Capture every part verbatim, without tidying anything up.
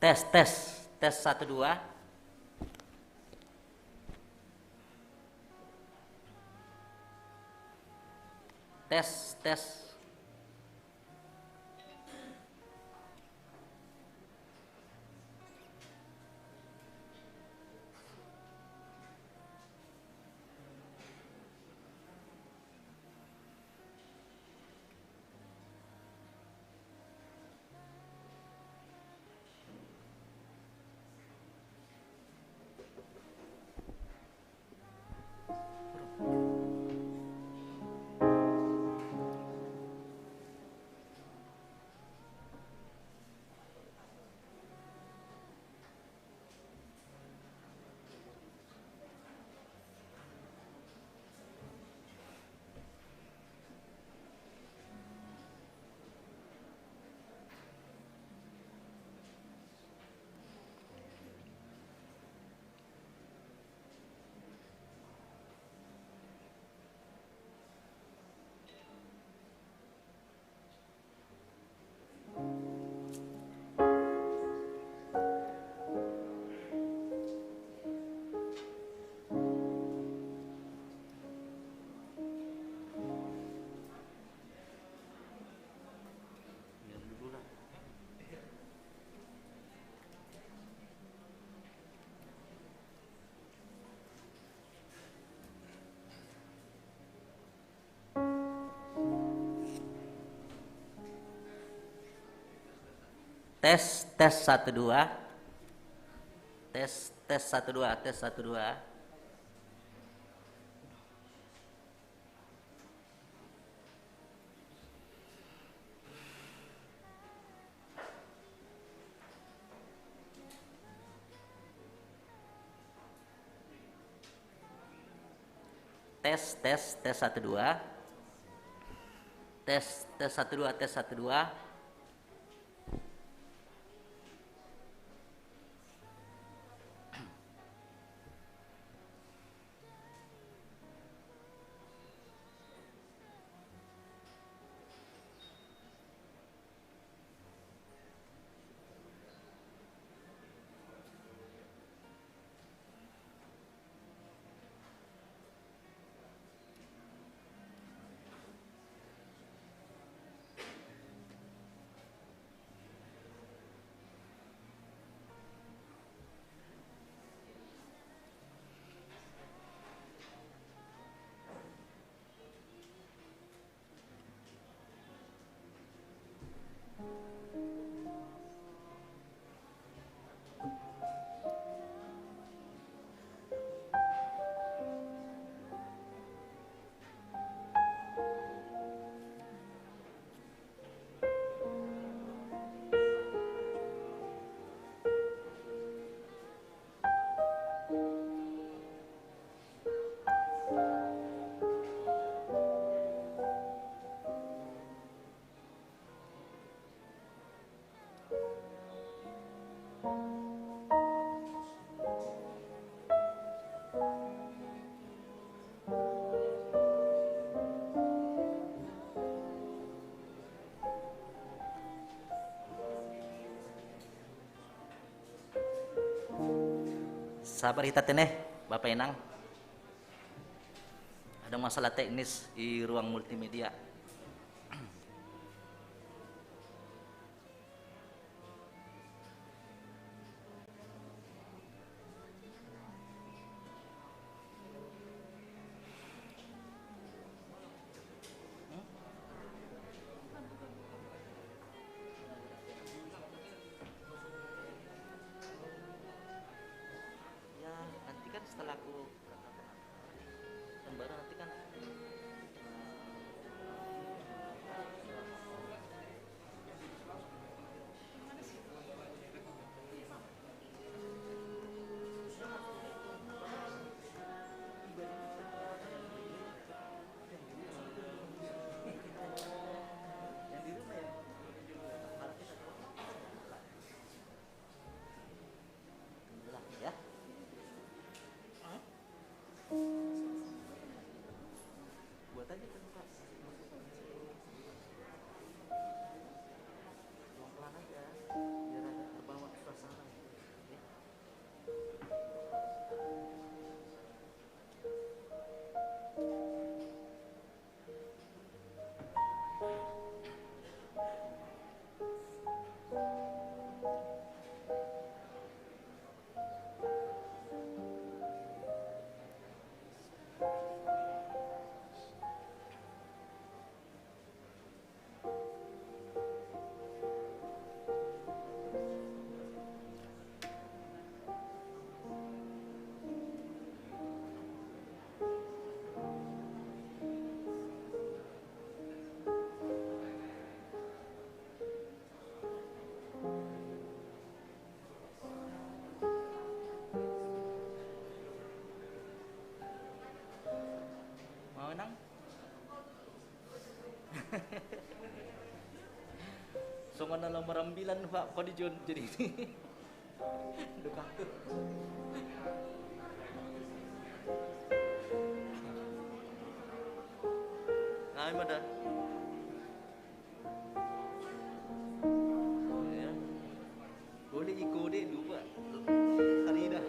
Tes, tes, tes satu dua. Tes, tes. Tes, tes satu dua. Tes, tes satu dua, tes satu dua. Tes, tes, tes satu dua. Tes, tes satu dua, tes satu dua. Sabar hita teneh, Bapak Inang. Ada masalah teknis di ruang multimedia. Ya, nanti kan setelah aku kan baru nanti kan, eh, Nang. Songon na lam marambilan, Pak, ko di Jon, jadi. Duka tu. Nah, ima da. Ya. Boleh iko deh dua. Hari dah.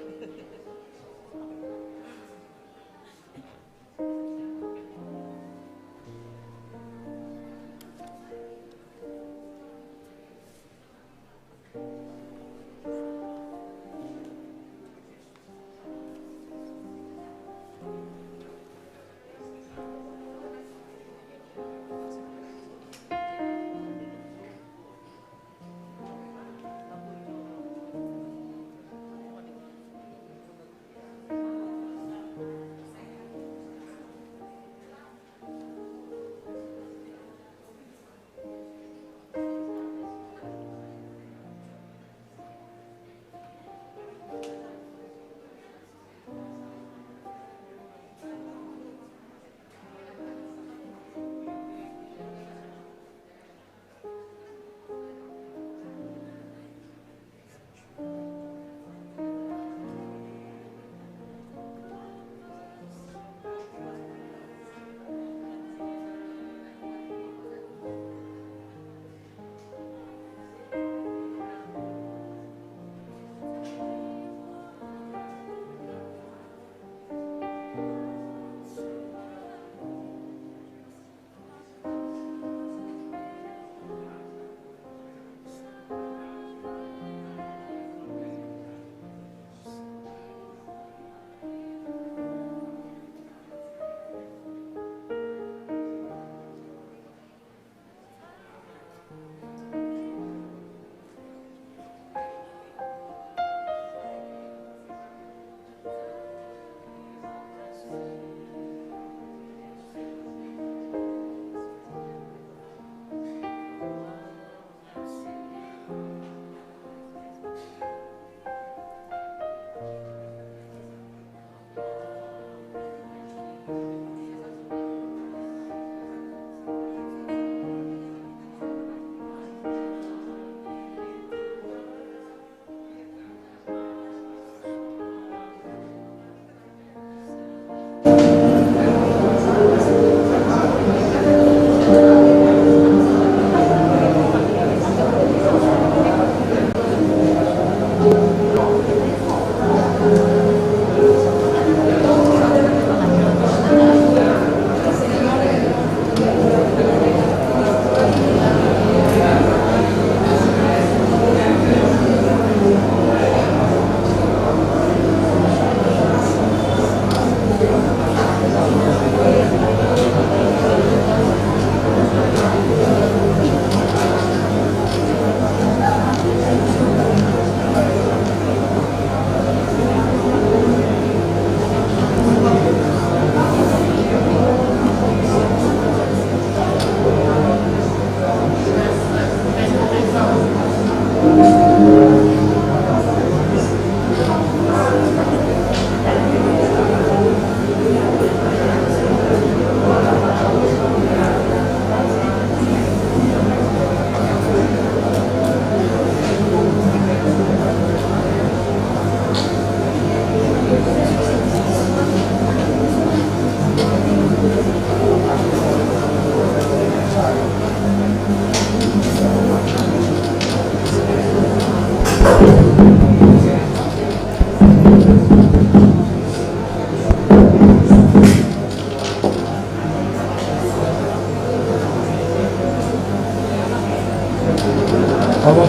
Apa?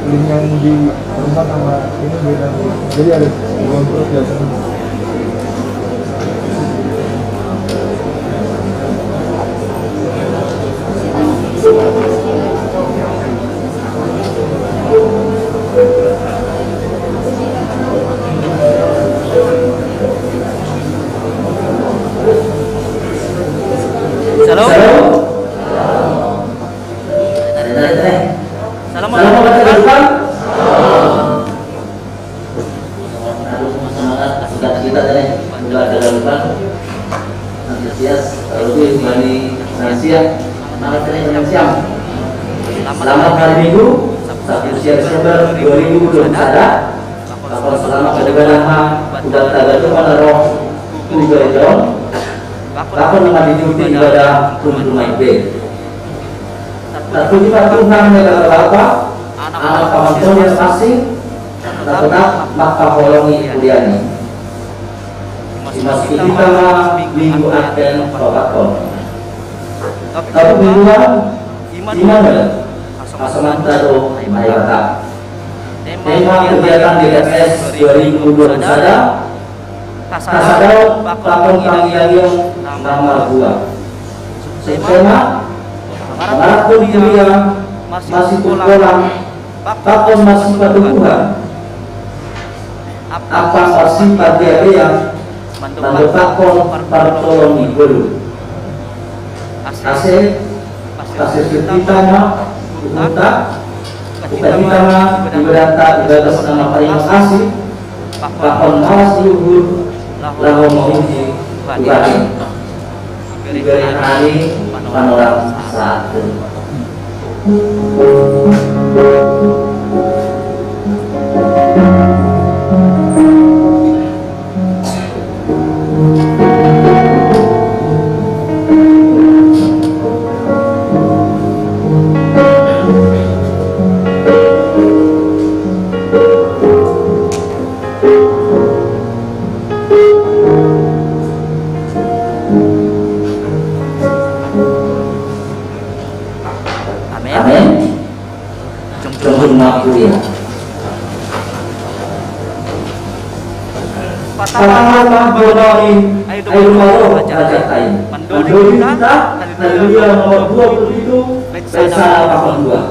Dengan di rumah sama ini beda. Jadi ada dua grup biasanya. Halo? Salam. Salam. Semangat, semangat, semangat, semangat, semangat, semangat. Antusias, terlebih bani lansia, malam kena lansia. Selamat hari Minggu, satu Desember dua ribu dua puluh satu. Bakal selamat beribadah ma, udah tagadu pada roh, udah jauh. Bakal nama diikuti ibadah pun rumah ibe. Terpuji Tuhan yang kata Bapa, anak pamanton yang asing, tetap maka holongi kuliani. Masih kita minggu Advent papaton. Tapi mingguan, iman ya, asal mantado mayata. Tema kegiatan D F S dua ribu dua puluh satu, Kasadau bakon tangiang nama dua. Subtema, mangarap kuliah masih pulang, bakon masih patubuhan. Apa masih pagiabean, mando bakon partolon ni guru. Ase, ase kita ma, utak, utak kita ma, ibadah ta, ibadah nama paling asik, bakon malas luhur, laho mamuji Tuhan. Iberikan panorang saat. Amin. Amin. Jom, jom, jom, jom, ya. Patama bonari, ayo rumah raja tain. Mandori kita, tadi dia nomor dua puluh tujuh, Betsana bakon dua.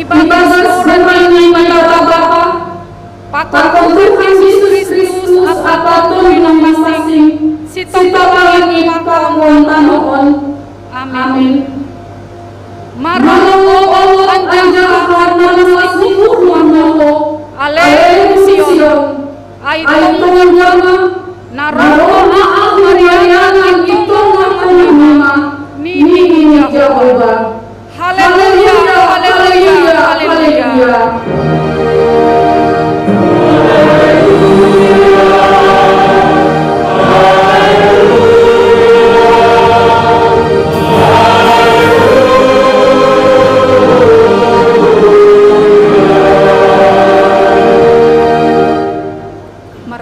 Ibagas Tuhan ni Bapa, pakon Tuhan Jesus Kristus, Bapa tondong Maha Sing, sitopang langit pakon tanoh on. Amin. Amin. Marolopon anjak Tuhan Maha Sing uruan nopo. Aleluya. Ai tonga, naromaang Maria nang id tonga-tonga, nini Jahowa. Haleluya, haleluya, haleluya.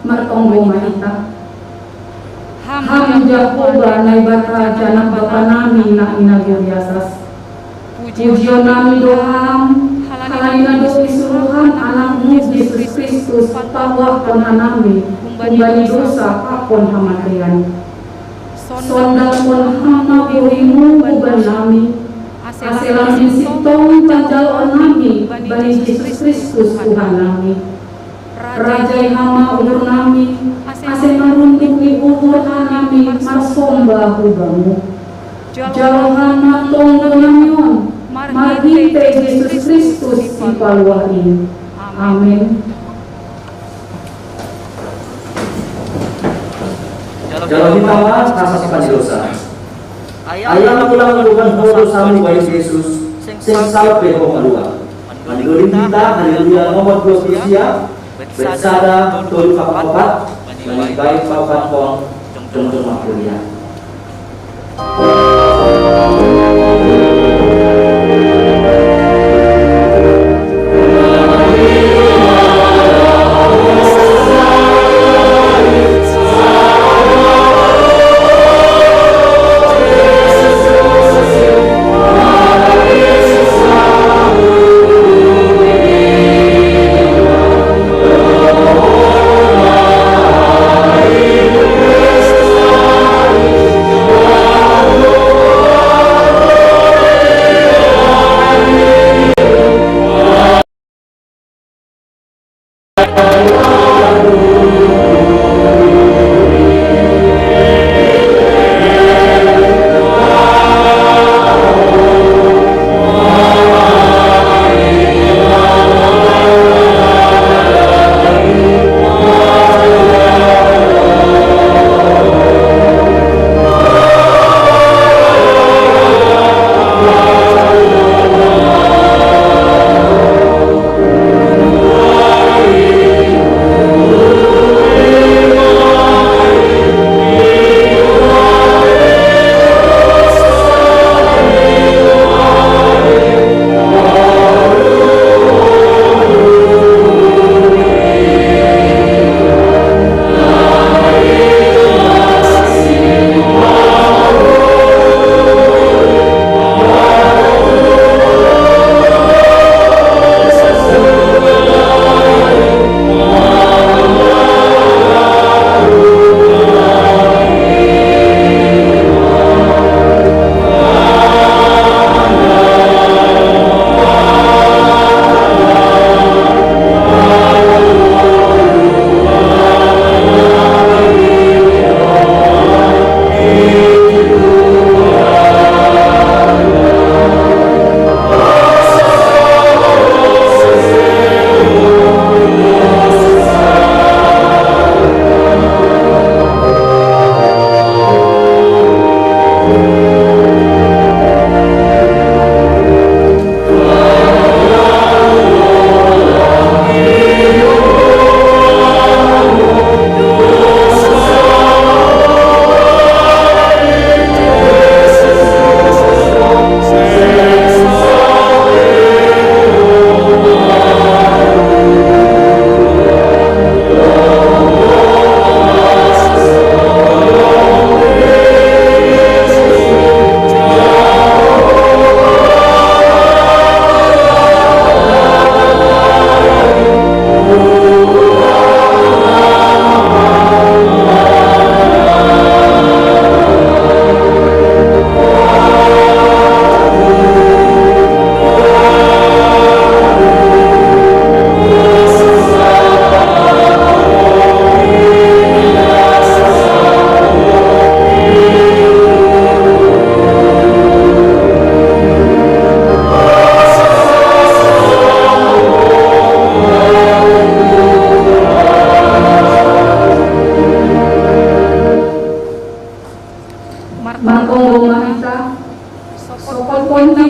Martonggo ma ita. Ham Jahowa Naibata, Janak Bapa nami nang id nagori asas. Pujion nami do Ham, ala i na do pisuruhan Anakmu Jesus Kristus paluahon hanami humbani dosa pakon hamateian. Sondalkon Ham ma bohi-Mu huban nami, ase lamin sintong panjaloon nami bani Jesus Kristus Tuhan nami. Rajai Ham ma uhur nami, ase marunduk ni uhur hanami marsomba hubamu. Jalo Ham ma tonggo nami on, marhitei Jesus Kristus si paluah i. Amin. Jalo hita ma hasasatan dosa. Ai alang-ulang huban ho dosamu bahen Jesus, sing salop be ho kaluar. Mandolim hita Haleluya nomor dua puluh sia, bait sada tolu kapag opat, bani bait paopat pong, jongjong ma kuria.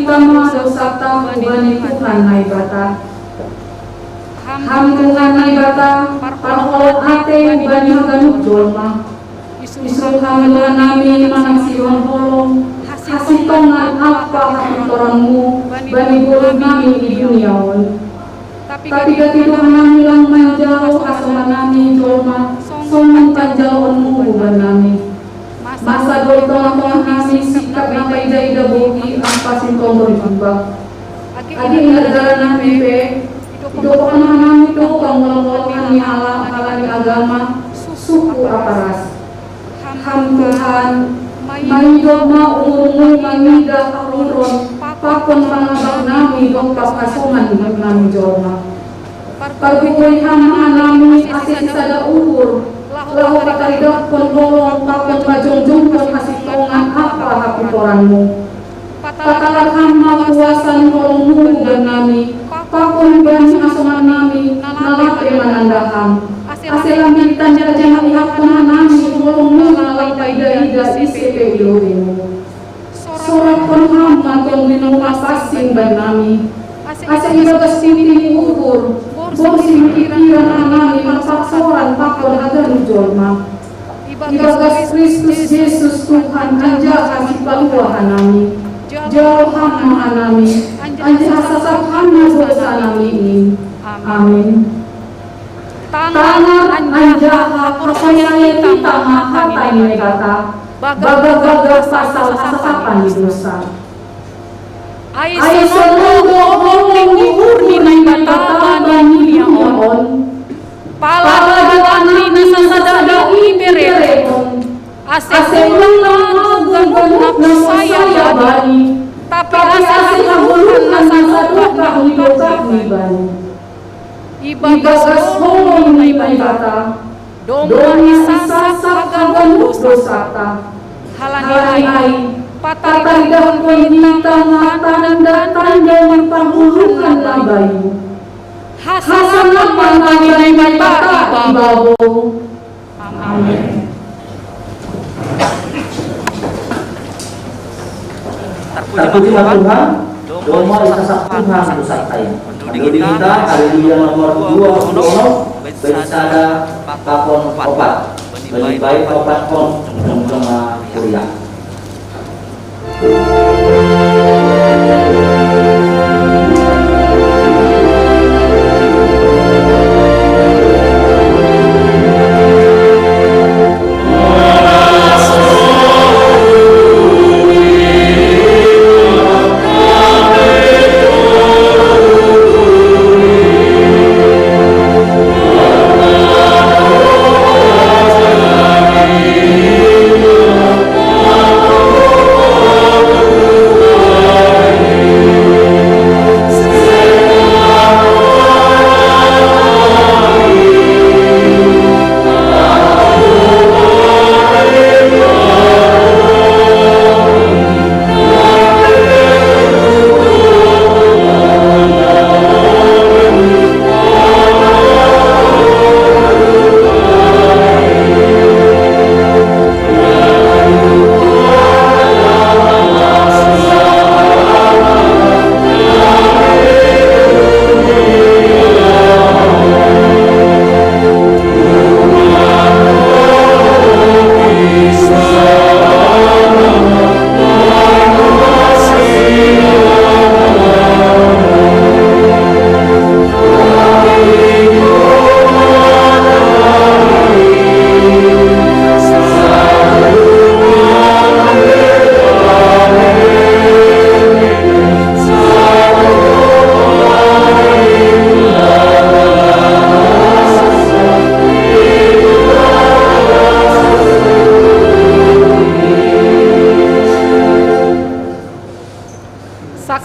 Tama dosata hubani Tuhan Naibata. Ham Tuhan Naibata, parholot ate hubani haganup jolma. Isuk ham Tuhan nami manaksihon holong, hasitongan ampa hapintoranmu, bani goluh nami i dunia on. Tapi gati Tuhan nami lang manjalo hasongan nami jolma, songon panjaloonmu hubani nami. Masa do i tongah-tongah nami sikap na paida-ida bohi ampa sintonggo ri jubak. Age i na gara nami pe, idokon nami do pangulang-ulangan ni halak halani agama, suku ampa ras. Ham Tuhan, maido ma umurmu mangidah hahuron, pakon pangabak nami dompak hasongan nami jolma. Pargogoi ham ma hanami ase sisada uhur, laho pataridahkon holong pakon pajongjongkon hasitongan ampa hapintoranmu. Patalar ham ma kuasa ni holongmu hubani nami, pakon bani hasongan nami, na lape mananda ham. Ase lam ditanda-tanda ihakkon hanami holongmu na lang paida-ida ise pe i lobeimu. Sorakkon ham ma Tonduy na pansing bani nami. Ase ibagas pitu ni uhur, borsih pikiran hanami marpaksoran pakon haganup jolma. Ibagas Kristus Jesus Tuhan anjaha Sipalua hanami. Jalo ham ma hanami, anjaha sasap ham ma dosa nami i. Amin. Tangar anjaha porsayaon hita ma hata ni Naibata, bagabagas pasal hasasapan ni dosa. Ai sonon do holong ni uhur ni Naibata bani dunia on. Pala doaan ni na sasada i iberehon, ase unang na ganup na porsaya Bani, tapi ase hagoluhan na sadokah ni dokah ni Bani. Ibagas holong ni Naibata, domma isasap haganup dosanta. Halani ai, pataridahkon hita ma tanda-tanda ni pargoluhan na bayu. Hasanapan ma Naibata i babou. Amin. Tarpuji ma Tuhan, domma isasap Tuhan dosanta i. Mandodi hita, Haleluya nomor dua puluh enam, bait sada pakon opat. Bani bait opat on, jongjong ma kuria.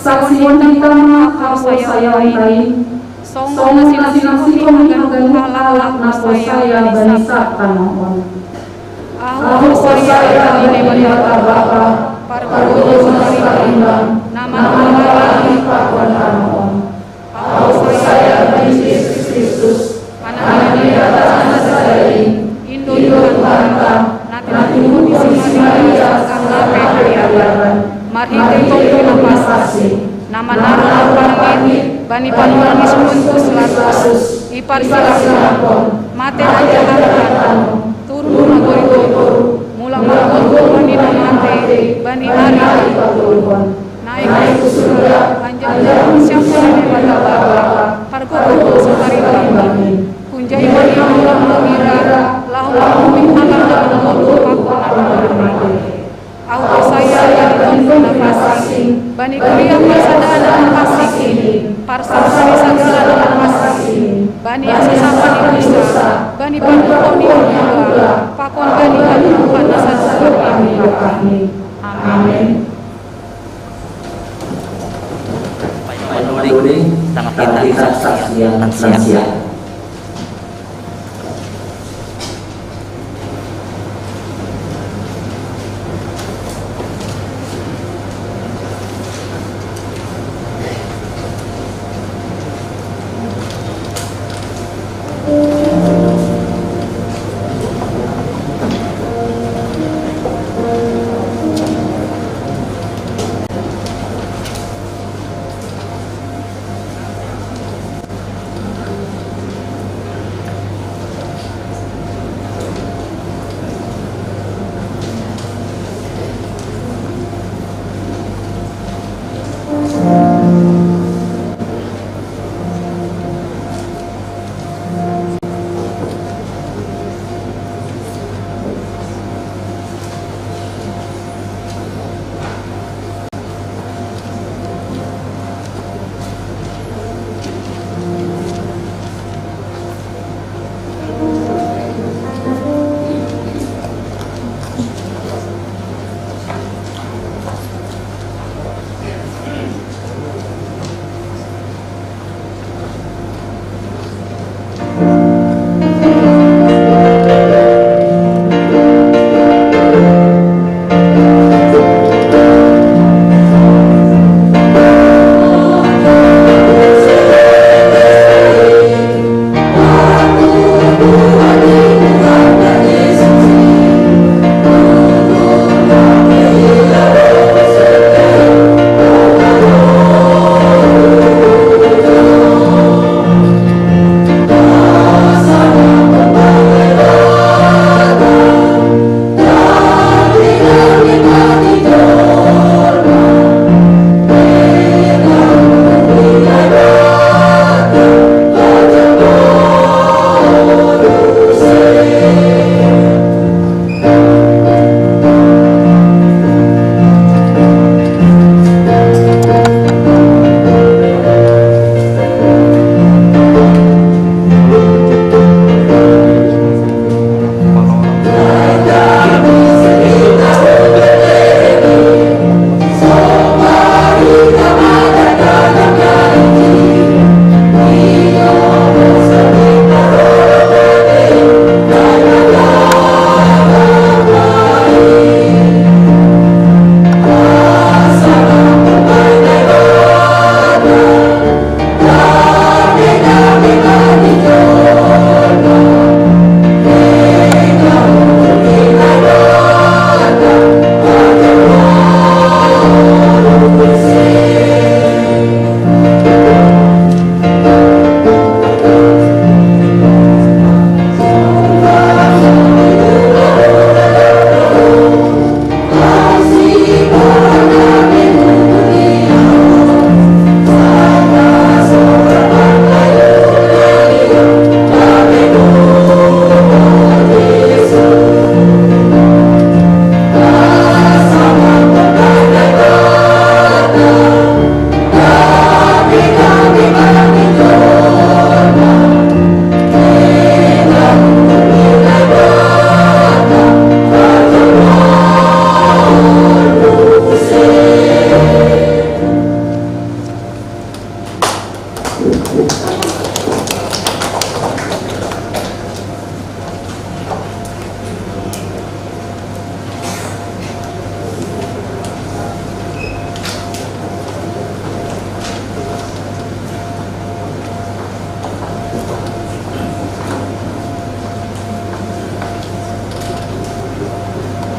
Saksihon hita ma haporsayaonta i, songon na sinaksihon ni haganup halak na porsaya bani sab tanoh on. Ahu porsaya bani Debata Bapa, Pargogo na Sipaimbang, na manggohi langit pakon tanoh on. Ahu porsaya bani Jesus Kristus, Anak ni Debata na sada i, Indo Tuhanta, na tinubuhon ni si Maria sangap ari ababan, marhitei Tondi Napansing, Manaro langit bani panuan ni Spurius Largus, i parsilangkon mate raja harapan, turun magori-gori, mulak magori bani na mate bani ari patoluhon, naik tu surga, anjaha siampun ni Naibata Bapa, pargogohon sarimbang-rimbang. Hunjai bani mulak mangira, laho mamuji Allah na mangorupakon na mate. Ahu porsaya bani Tondong na Parsing, bani kuria parsadaan na parsing i, parsampang ni sagala na parsing i, bani hasasapon ni dosa, bani panguhon ni ompungan, pakon bani hatuhan na saluhut ni. Amin. Amin. Panuling, tangkita saksian, saksian.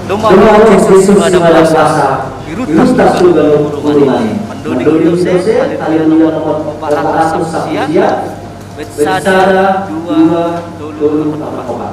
Doma Jesus, Jesus, sura na puasa, di rutas tu ganup guru mani. Doni Yosef, talian nomor empat ratus, Sabsia, Betsada dua, Doni Kotakoba.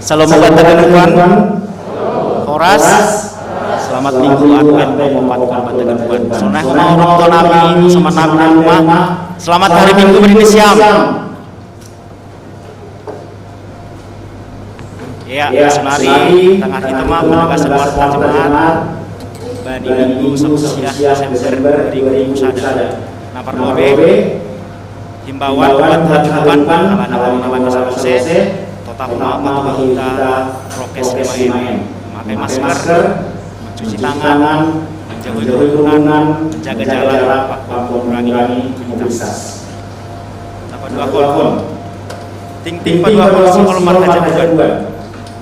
Salam membantakan Tuhan. Horas. Selamat Minggu Advent, membantakan Tuhan. Soneh mau nonton abi sama nabi rumah. Selamat hari Minggu berinisiam. Ya, ya, saudari, tengah kita mah penegak sebuah jemaat. Bani Minggu, Sabtu, Desember dua ribu sada. Nah, perlu be himbauan buat kehidupan ala nama nama kita, tetap mau kita prokes lima M. Pakai masker, Cuci tangan, menjauhi kerumunan, menjaga jarak, mengurangi mobilitas. Apa dua kon? Tingting paduahon sihol marhajabuan.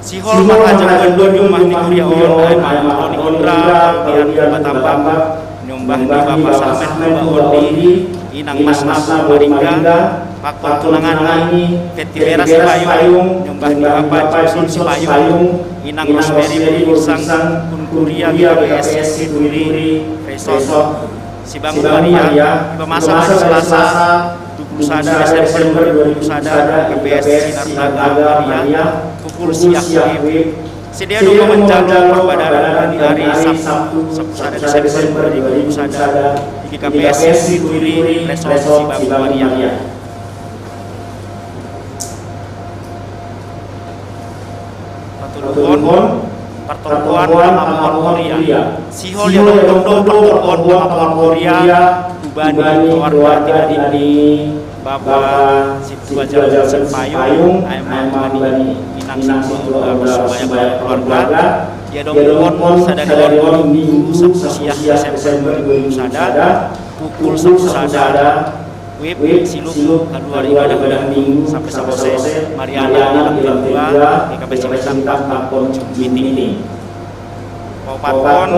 Sihol marhajabuan duan nyumbah ni kuria on, ai marhajabuan ni kuria, pian tambah-tambah. Nyumbah ni Bapa Samen Kuba Ordi, Inang Masna Kuba Maringga, pakon tunangan ni Feti Beras Sipayung, nyumbah ni Bapa Jimson Sipayung, Inang Rosemary Kuba Gingsang, kun kuria G K P S Situiri, Resort Sibangun Maria, dipamasan hari Selasa, dua puluh sada Desember dua ribu sada, G K P S Sinar Dagang Maria, pukul sia W I B. Sedia dua manjalo parbadanan di hari Sabtu, dua puluh sada Desember dua ribu sada, di G K P S Situiri, Resort Sibangun Maria. Patuluhon, partokoan pamapaon kuria. Sihol ya dong do partokoan pamapaon kuria, ubani keluarga dini Bapa Situ Aja Sipayung, ai mani Inang Situ Aja Sipayung keluarga. Ya dong pon sadari on Minggu sapuluh sia Desember dua ribu sada, pukul sapuluh sada, W I B, silup, kalua ibadah Minggu sampai sapose, Mariana, Bilang Dua, G K P S Cileunca, pakon meeting. Papaon,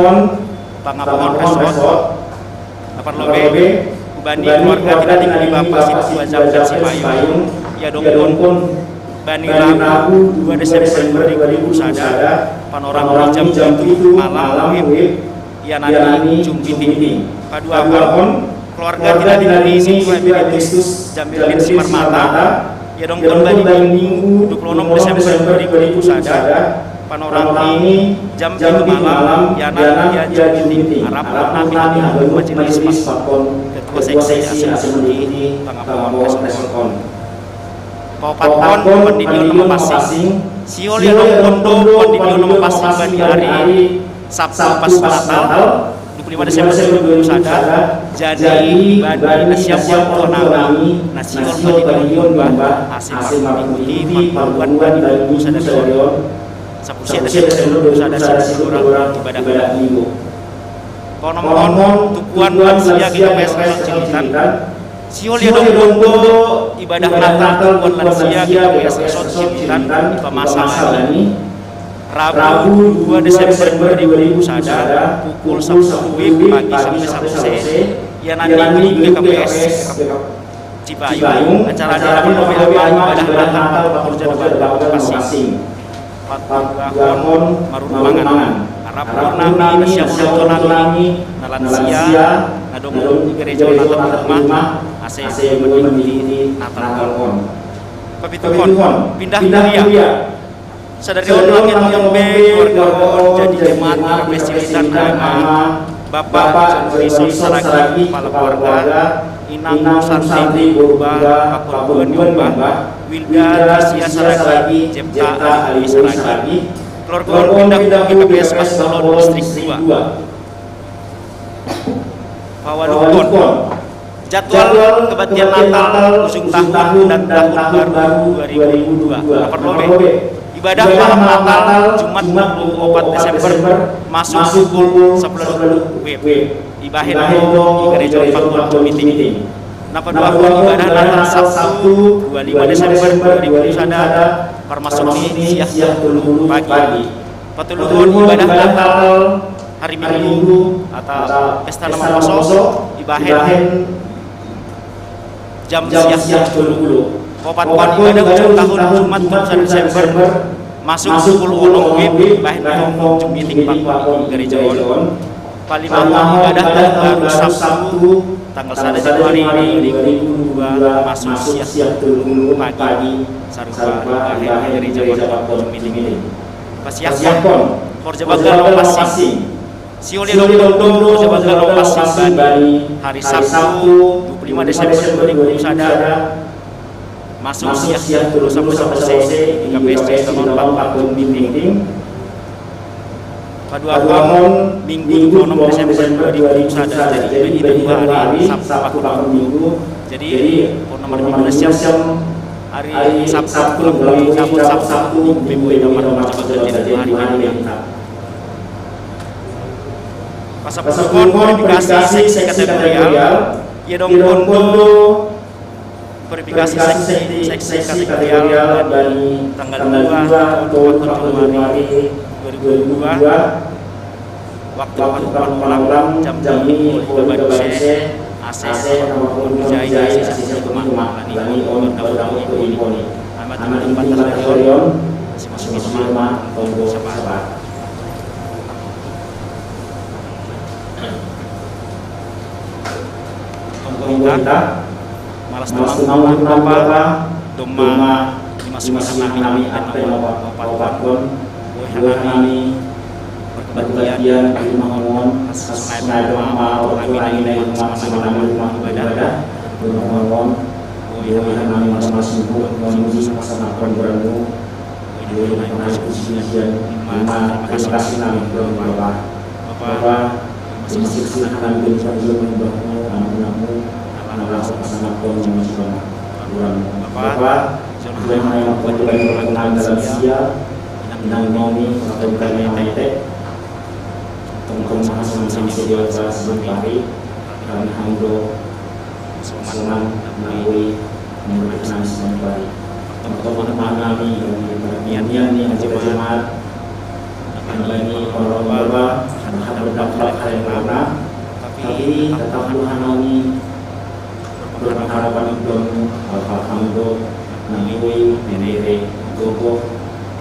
pangapaon resort, lapar lobe, ubani keluarga dini Bapa Situ Aja Sipayung, ya dong pon, bani Rabu dua Desember dua ribu sada, panorang jam tujuh malam, W I B, ya nani Zoom meeting. Paduahon, keluarga dini Situ Emeritus Jamil bin Simarmata, ya dong pon, bani Minggu dua puluh enam Desember dua ribu sada, panorang jam tujuh malam, ya nani Zoom meeting. Harap nani majelis pakon ketua seksi asa mendukung pangapaon resort. Papaon, pandiri nama pasing. Sihol ya dong pon do pandiri nama pasing bani hari Sabtu pas Natal, dua puluh lima Desember dua ribu sada, jadi bani na siap-siap orang nami, na sihol bani nyumbah, ase mengikuti parburuan bani Minggu sadari on, sapuluh sia Desember dua ribu sada, sadari urang ibadah Minggu. Papaon, tukuan lansia G K P S Resort Cileunca. Sihol ya dong pon do ibadah Natal tukuan lansia G K P S Resort Cileunca, dipamasan Rabu dua Desember dua ribu sada, pukul sapuluh W I B pagi sampai sapose, ya nani G K P S Cipayung. Acara dina menggawe ibadah Natal, pekerja debat Bapa Pasing. Papaon, marurung mangan. Harap nami na siap nonton nami, na lansia, na dong di gereja on atau di rumah, ase mengikuti Natal on. Papituhon, pindah kuria. Sadari on, laki tong be keluarga on jadi jemaat G K P S Cileunca, nama Bapa John Wilson saragi kepala keluarga, Inang Santi Purba, Pakuan Yomba, Wilda Gracia saragi, Jepta Alwi saragi. Keluarga on pindah ku G K P S Pasbolon Distrik dua. Pawaluhon, jadwal kebaktian Natal, ujung tahun, dan tahun baru dua ribu dua. Lapar lobe. Ibadah malam Natal, Jumat dua puluh empat Desember, masuk pukul sepuluh W I B. Ibahen di gereja Empat Puluh Meeting. Nah, paduahon, ibadah Natal Sabtu dua puluh lima Desember dua ribu sada, parmasuk ni sia pagi. Patuluhon, ibadah Natal hari Minggu atau pesta nama poso, ibahen jam sia puluh. Papaon, ibadah ujung tahun, Jumat dua puluh satu Desember, masuk pukul onom W I B, ibahen di Zoom meeting pakon gereja on. Palimahon, ibadah tahun baru Sabtu tanggal sada Januari dua ribu dua, masuk sia puluh pagi, sarupa ibahen gereja pakon Zoom meeting. Pasiahon, horja bagel pasing. Sihol ya dong pon do horja bagel pasing bani hari Sabtu dua puluh lima Desember dua ribu sada, masuk sia puluh sampai sapose, G K P S Cileunca pakon meeting. Paduahon, Minggu dua puluh enam Desember dua ribu sada, jadi ibadah dua hari, Sabtu pakon Minggu. Jadi purnama Minggu siap hari Sabtu, Sabtu, Minggu, Minggu, Minggu, Minggu, Minggu, Minggu. Minggu, Minggu, Minggu. Pasapuluhon verifikasi seksi kategorial, ieu dongkon verifikasi seksi, seksi kategorial dari tanggal dua atau empat Januari dua ribu dua puluh dua. Waktu panumpang ulang jam dua puluh tiga A C, A C, nomor punggung jai, A C, A C, cuma lani on, baru dapat ke info nih. Amat tempat terion, masih masih mah, tunggu sabar. Tunggu kita, malas tenang, Bapa, doma, di masih nami, apa yang Bapa, Bapa, Bapa, Bapa, nami, Berkebagian di rumah Muhun, sungai Dharma, orang tua ini dari rumah sama nami rumah ibadah, rumah Muhun, di rumah nami masa masa sibuk, memuji pasal akun beremu, di rumah nami puji pujian, lima, terima kasih nami beremu Bapa. Bapa, terima kasih nami beremu Bapa, anak-anakmu, anak pasal akun memuji Bapa. Bapa, Tuhan yang mempertemukan dalam sial, Inang Nomi, Tuhan yang maitek, Tuhan Maha Suci Dewa Sementari, kami hamdo, soman, nangui, memberikan sementari. Untuk mana nami, yang di pertanian ni, aja jemaat, kami ini orang berba, anak berdampak, hal yang mana, tapi tetap Tuhan nami, berpengharapan hidup, apa hamdo, nangui, nendere, gogo,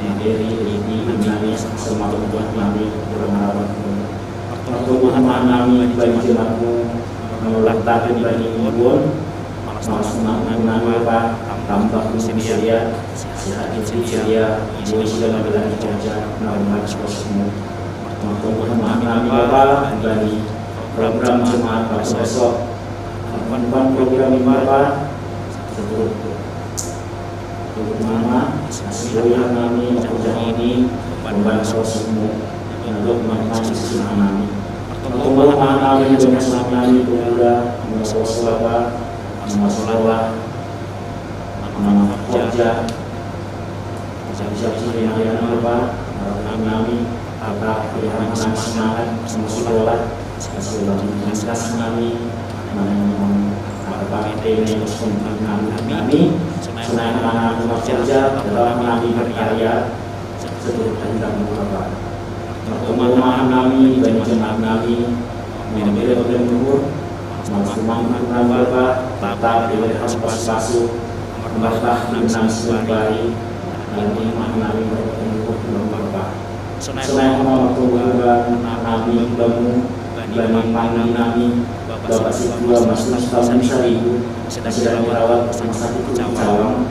nendere, ini, nami, semua kebutuhan nami, berpengharapan hidup. Pertumbuhan nami, bagi jemaatmu, mengulang tahun bagi ibu, malas nami, apa, tambah sedia, sehat sedia, ibu sudah membela kerja, normal sekolahmu. Pertumbuhan nami, apa, bagi program jemaat besok, Pembantu kami Bapa, seluruh mama, seluruh nami, pekerjaan ini, pembantu semua, untuk mama, sesuai nami. Untuk mama, nami, dengan nami, pemuda, mama, Bapa, mama, sekolah, mama, kerja, bisa-bisa, Bapa, nami, apa, pilihan, semangat, semua sekolah, Sebagai tugas nami, mengenai apa ini nami, nami, selain anak-anak kerja, tetap nami berkarya, seluruh kehendak Bapa. Pertemuan nami, dan jemaat nami, memberi berluhur, maksumang nami Bapa, tetap diberi pasu-pasu, berkah dan nami sembari, dan iman nami berluhur Bapa. Selain mau tumbuhan nami bani, bani pangan nami, Bapak Sidua masih setahun seribu, sedang dirawat rumah sakit di Cawang.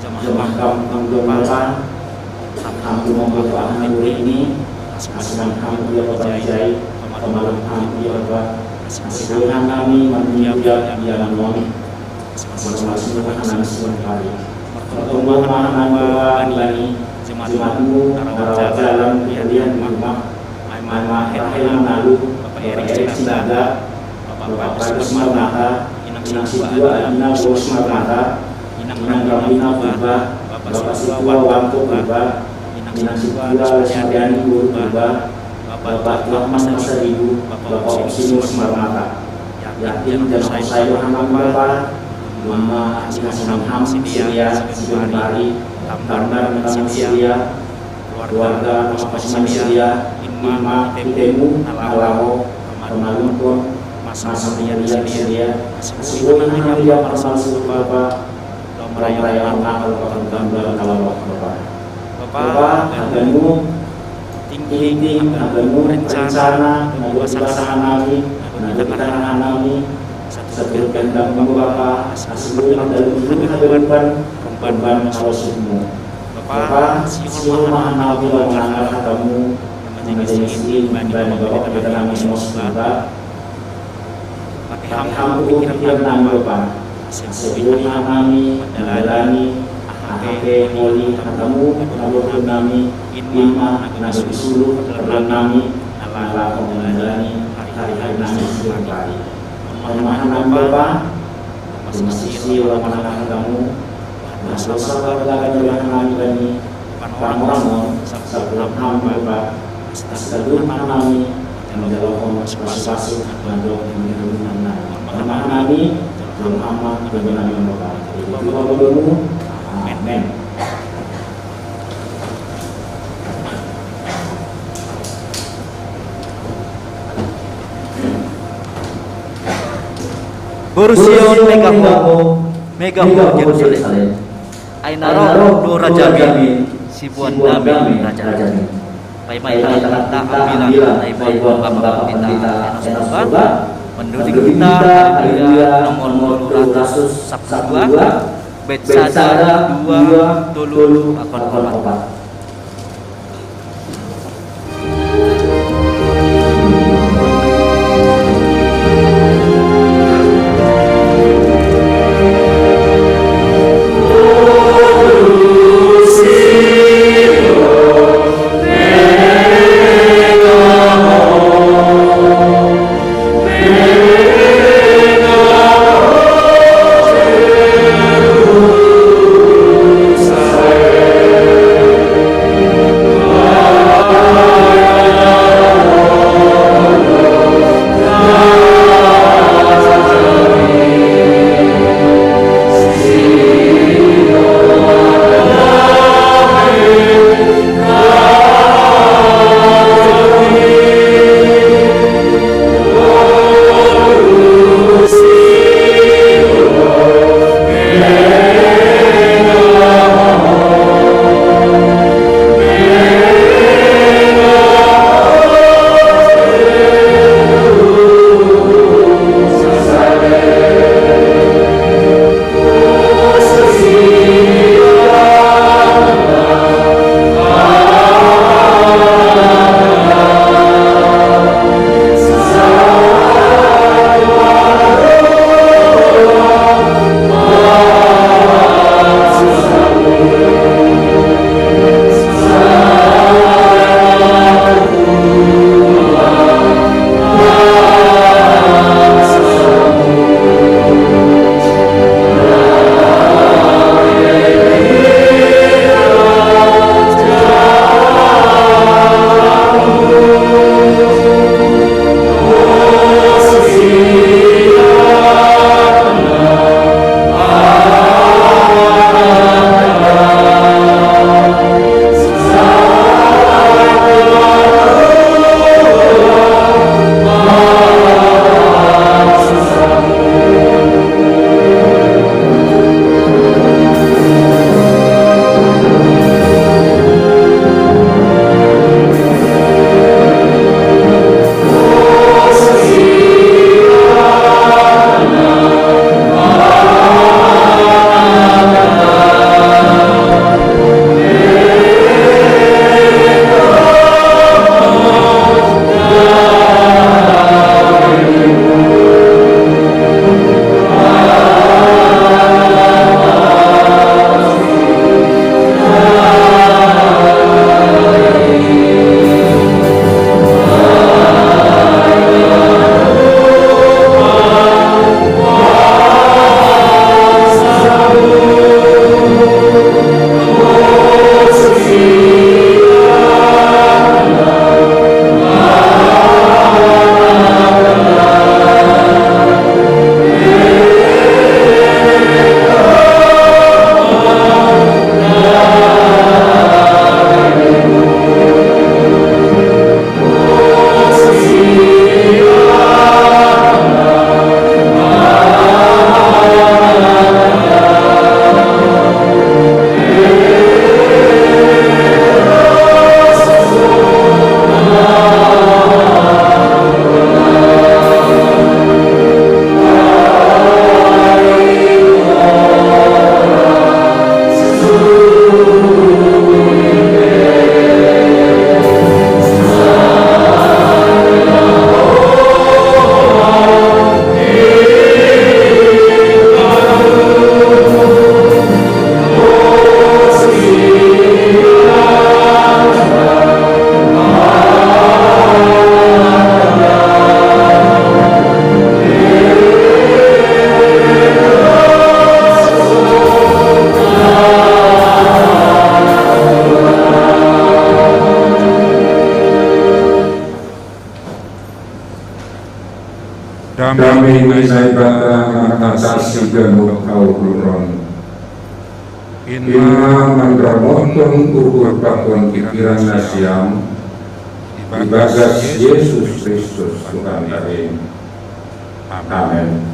Jemaah kampung Domba, kampung Domba Anak ini, asuhan kampung dia Bapak Jai, pemalam kampung dia Bapak, asuhan nami manusia dia Nuan, masih nami suan hari. Pertemuan nami bani, jemaatmu, narawat jalan, pilihan rumah, Mama Hel Manalu, Bapak Erik Sinaga, Bapak Agus Marmata, Inang Sidua Adina Bos Marmata, Inang Ramina Purba, Bapak Sidua Wanto Purba, Inang Sidua Lesmariani Guru Purba, Bapak Rahman Masaribu, Bapak Oksimus Marmata. Yakin dan saya Rahman Bapa, Mama Inang Ham Silia, Sibuntari, Tambar Inang Silia, keluarga Bapak Silia, Ima Pitemu, Alaho, Pamalumpun, Masa Silia, Silia, Sibuntari, Bapak Masu Bapa, Lomraya Mama, Bapak Gambang, Alaho, Bapak. Bapa, aganu, tingting, aganu, rencana, nadu pasangan nami, nadu pasangan nami, satu kehendak Bapa, asli dalam hidup hadapan, pemban kalau semua. Bapa, siapa mahal nami, lawan hatamu, menjadi miskin, dan Bapa kita nami semua Bapa. Pakai hambu pikiran nami Bapa. Sebuah nami, menjalani, ahake, holi, hatamu, nalur nami, ima, nabi suluh, perlan nami, nala, menjalani, hari-hari nami, setiap hari. Pemahaman Bapa, masih orang mana hatamu, dosa, perlagan, jalan nami, bani, Pangorang, sabulan hamba, astaga nami, yang menjawab Pasipasip, bandok, ini, ini, ini. Pemahaman ini, belum aman, belum aman, belum aman. Itu, itu, itu, itu. Amin. Hur Sion, mega ho, mega ho Jerusalem. Ai na ro do Rajamin, siboan damin Rajamin. Paima i tangihon ta ambilan na iboan Bapa Pendeta Enos Purba, Mendudik Kita, Haleluya, nomor dua ratus sapuluh dua, bait sada, dua, tolu, pakon opat. Dame ni Naibata mangatasi ganup haluron. Inna manramothon uhur pakon pikiran nasiam, ibagas Yesus Kristus Tuhanta in. Amen.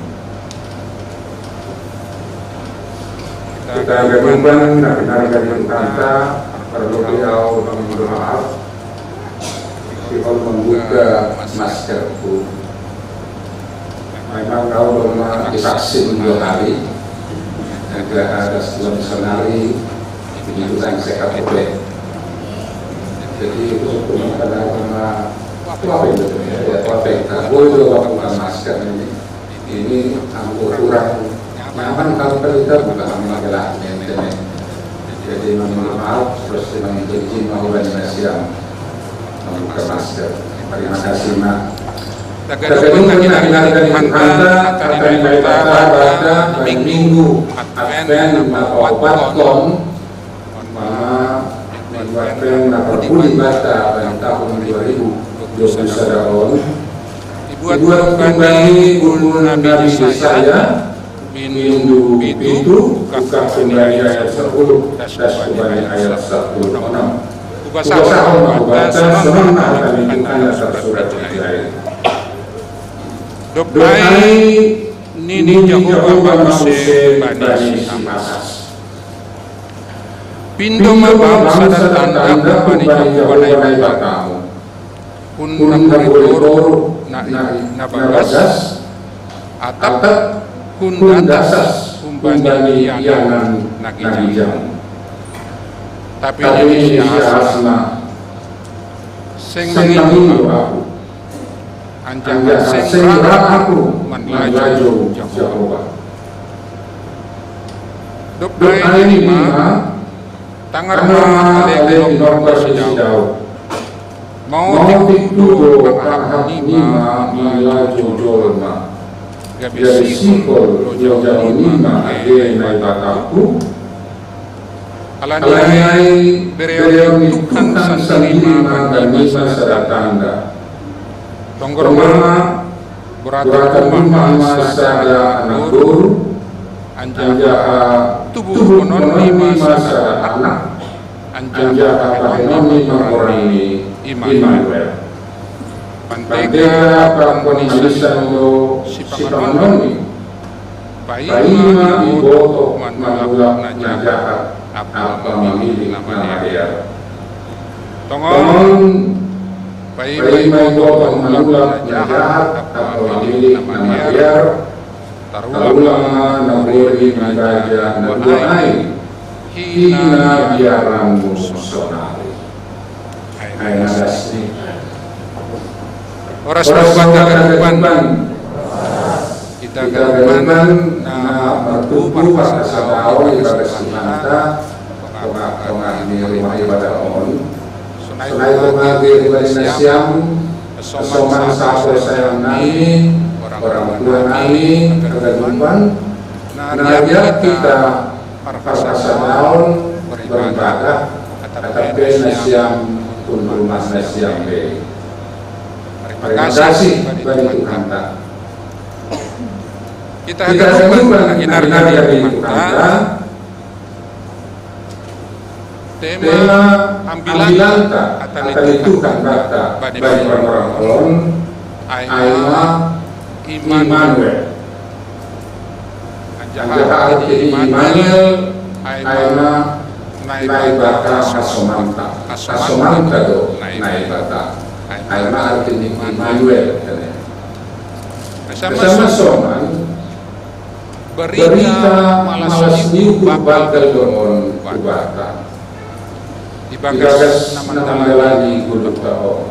Kita ganupan, na pinarga di Tuhanta, parlu au maminda maaf, sihol mambuka maskerku. Memang au domma divaksin dua kali, ada, ada dua misionari, begitu kan sehat, oke. Jadi, untuk teman-teman, apa itu ya? Ya, apa itu? Boleh juga buka masker ini. Ini anggur kurang nyaman kalau kita buka sama gelah, ya. Jadi, meminta maaf, terus dengan izin mau banyak siang membuka masker. Terima kasih, Mak. Tagadukan na hinarga ni Tuhanta, kata ni Naibata, bada, bada, Minggu Advent, na paopat kon, ma, Advent na parpudi bata, ban tahun dua ribu dua puluh sada on. Ibuat kumbani ulun Nabi Yesaya, bindu pitu, ukah kumbani ayat sapuluh, das kumbani ayat sapuluh onom. Ugasahon ma Tuhanta, songon na hata ni Tuhanta tarsurat ijai. Dob ai nini Jahowa ma muse bani si Ahas: Pindo ma bangsa sada tanda humbani Jahowa Naibatamu. Hun na buri toruh na, na bagas, atap hun datas humbani ianan na gijang. Tapi nini si Ahas ma: Seng mangindo aku, anjaha seng ra aku manlajou Jahowa. Dob ai nini ma: Tangar ma ale ginombor ni si Daud. Maotik do pangahap nima manlajou jolma, gabe sihol lojaon nima age Naibatangku? Ala ni ai bereon ni Tuhan sandiri ma bani nima sada tanda. Tonggor ma boratku ma sada anak boru, anjaha tubuhonon nima sada anak, anjaha bahenon nima goran ni Immanuel. Mantega pangkon ni Santa do sipanganon ni. Paima ibotoh manulak na jahat ampa mamilih na madear. Tongon, paima ibotoh manulak na jahat ampa mamilih na madear, tarulang ma nagori ni raja na dua ai, hinabiaranmu sonari. Ai na das ni. Horas ma banta ganupan. Hita ganupan na martubu marhasadahon ibagas Tuhanta, tongah-tongah ni rumah ibadah on. Sonai ma age hubani nasiam, soman sahaporseaon nami, orang tua nami, haganupan, na diat hita parhasadahon beribadah, atap pe nasiam hun rumah nasiam be. Tarima kasih bani Tuhanta. Hita haganupan na hinarga ni Tuhanta. Tema ambilanta hata ni Tuhan banta bani orang-orang on, ai ma Immanuel. Anjaha arti ni Immanuel ai ma Naibata hasomanta. Hasomanta do Naibata. Ai ma arti ni Immanuel. Sama-sama soman. Barita malas ni uhur banggal do on hubanta. Ibagas na mandalani goluhta on.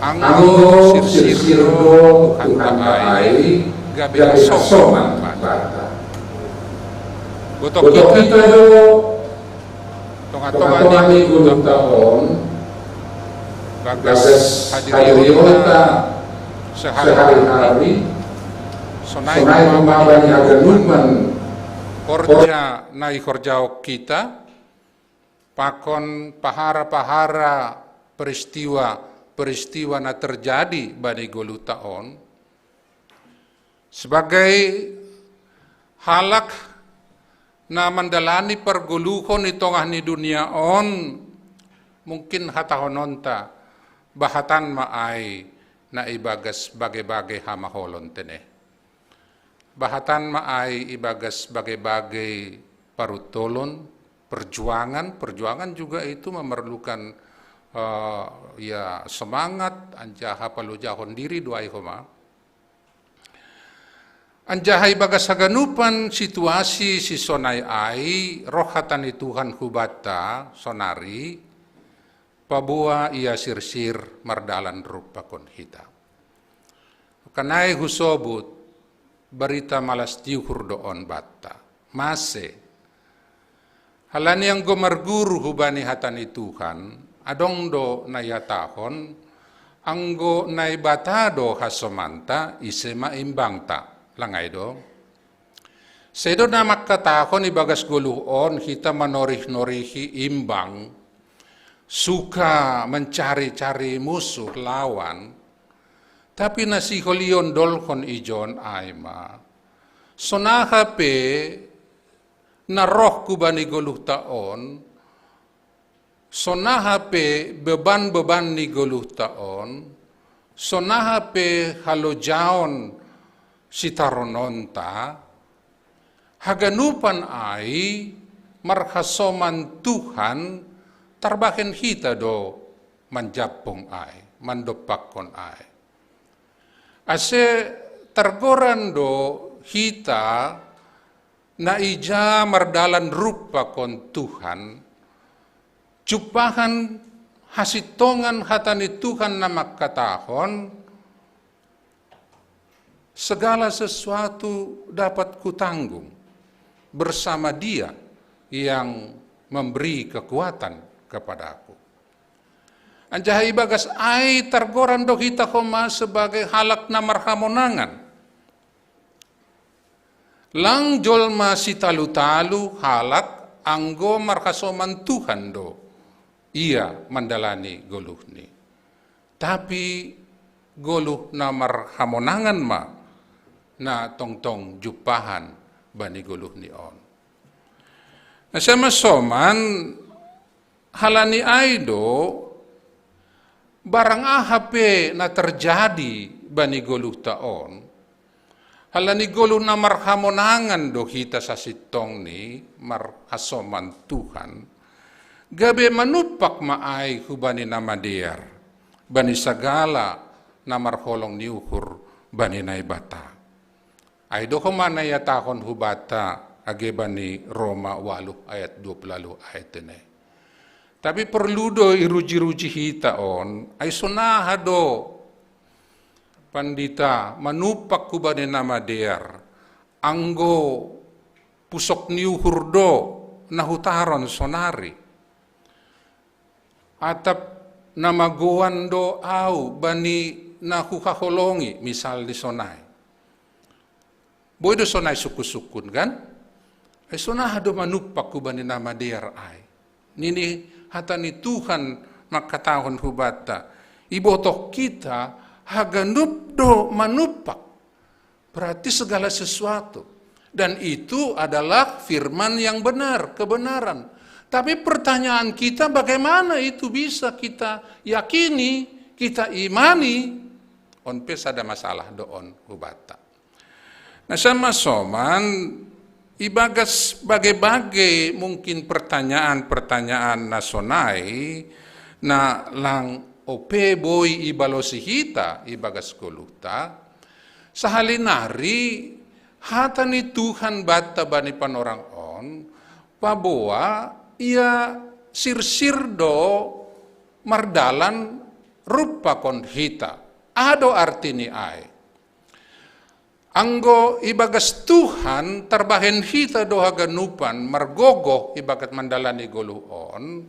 Anggo sirsir do Tuhanta ai, gabe hasoman banta. Botoh hita do tongah-tongah ni goluhta on, bagas hadirionta sehari-hari, sonai ma bani haganupan horja na ihorjahon hita, pakon pahara-pahara peristiwa-peristiwa na terjadi bani goluhta on, Sebagai halak na mandalani pargoluhon i tongah ni dunia on, mungkin hatahononta, bahatan ma ai na ibagas bage-bage hamaholon tene. Bahatan ma ai ibagas bage-bage paruntolon, perjuangan, perjuangan juga itu memerlukan uh, ya semangat, anjaha palojahon diri do ai homa. Anjaha ibagas haganupan situasi sisonai ai, roh hata ni Tuhan hubata sonari, paboa ia sirsir mardalan rup pakon hita. Kanai husobut, barita malas tiuhur do on banta. Mase. Halani anggo marguru hubani hata ni Tuhan, adong do na ihatahon, anggo Naibata do hasomanta, ise ma imbangta. Langai do. Sedo na mangkatahon ibagas goluh on hita manorih-norihi imbang, suka mencari-cari musuh lawan, tapi na siholion dolhon ijon ai ma. Sonaha pe na roh hubani goluhta on, sonaha pe beban-beban ni goluhta on, sonaha pe halojaon sitarononta, haganupan ai marhasoman Tuhan tarbahen hita do manjampung ai, mandompakkon ai. Ase targoran do hita na ija mardalan rup pakon Tuhan, jumpahan hasintongan hata ni Tuhan na mangkatahon, segala sesuatu dapat kutanggung bersama Dia yang memberi kekuatan kepadaku. Anjaha ibagas ai targoran do hita homa sebagai halak na marhamonangan. Lang jolma sitalu-talu halak anggo marhasoman Tuhan do ia mandalani goluhni. Tapi goluh na marhamonangan ma na tongtong jumpahan bani goluhni on. Na sai masoman, halani ai do, barang aha pe na terjadi bani goluhta on, halani goluh na marhamonangan do hita sasintongni marhasoman Tuhan, gabe manumpak ma ai hubani na madear, bani sagala na marholong ni uhur bani Naibata. Ai do homa na ihatahon hubanta age bani Roma waluh ayat dua puluh waluh ai tene. Tapi perlu do iruji-ruji hita on, ai sonaha do pandita manumpak hubani na madear, anggo pusok ni uhur do na hutaron sonari. Atap na magoan do au bani na huhaholongi, misal di sonai. Boi do sonai sukun-sukun kan? Ai sonaha do manumpak hubani na madear ai. Nini hata ni Tuhan mangkatahon hubanta. Ibotoh hita haganup do manumpak. Berarti segala sesuatu. Dan itu adalah firman yang benar, kebenaran. Tapi pertanyaan kita, bagaimana itu bisa kita yakini, kita imani? On pe sada masalah do on hubanta. Na sai masoman, ibagas bage-bage mungkin pertanyaan-pertanyaan na sonai, na lang ope boi ibalosi hita ibagas goluhta, sahali nari hata ni Tuhan banta bani panorang on, paboa ia sirsir do mardalan rup pakon hita. Aha do artini ai? Anggo ibagas Tuhan tarbahen hita do haganupan margogoh ibagas mandalani goluh on,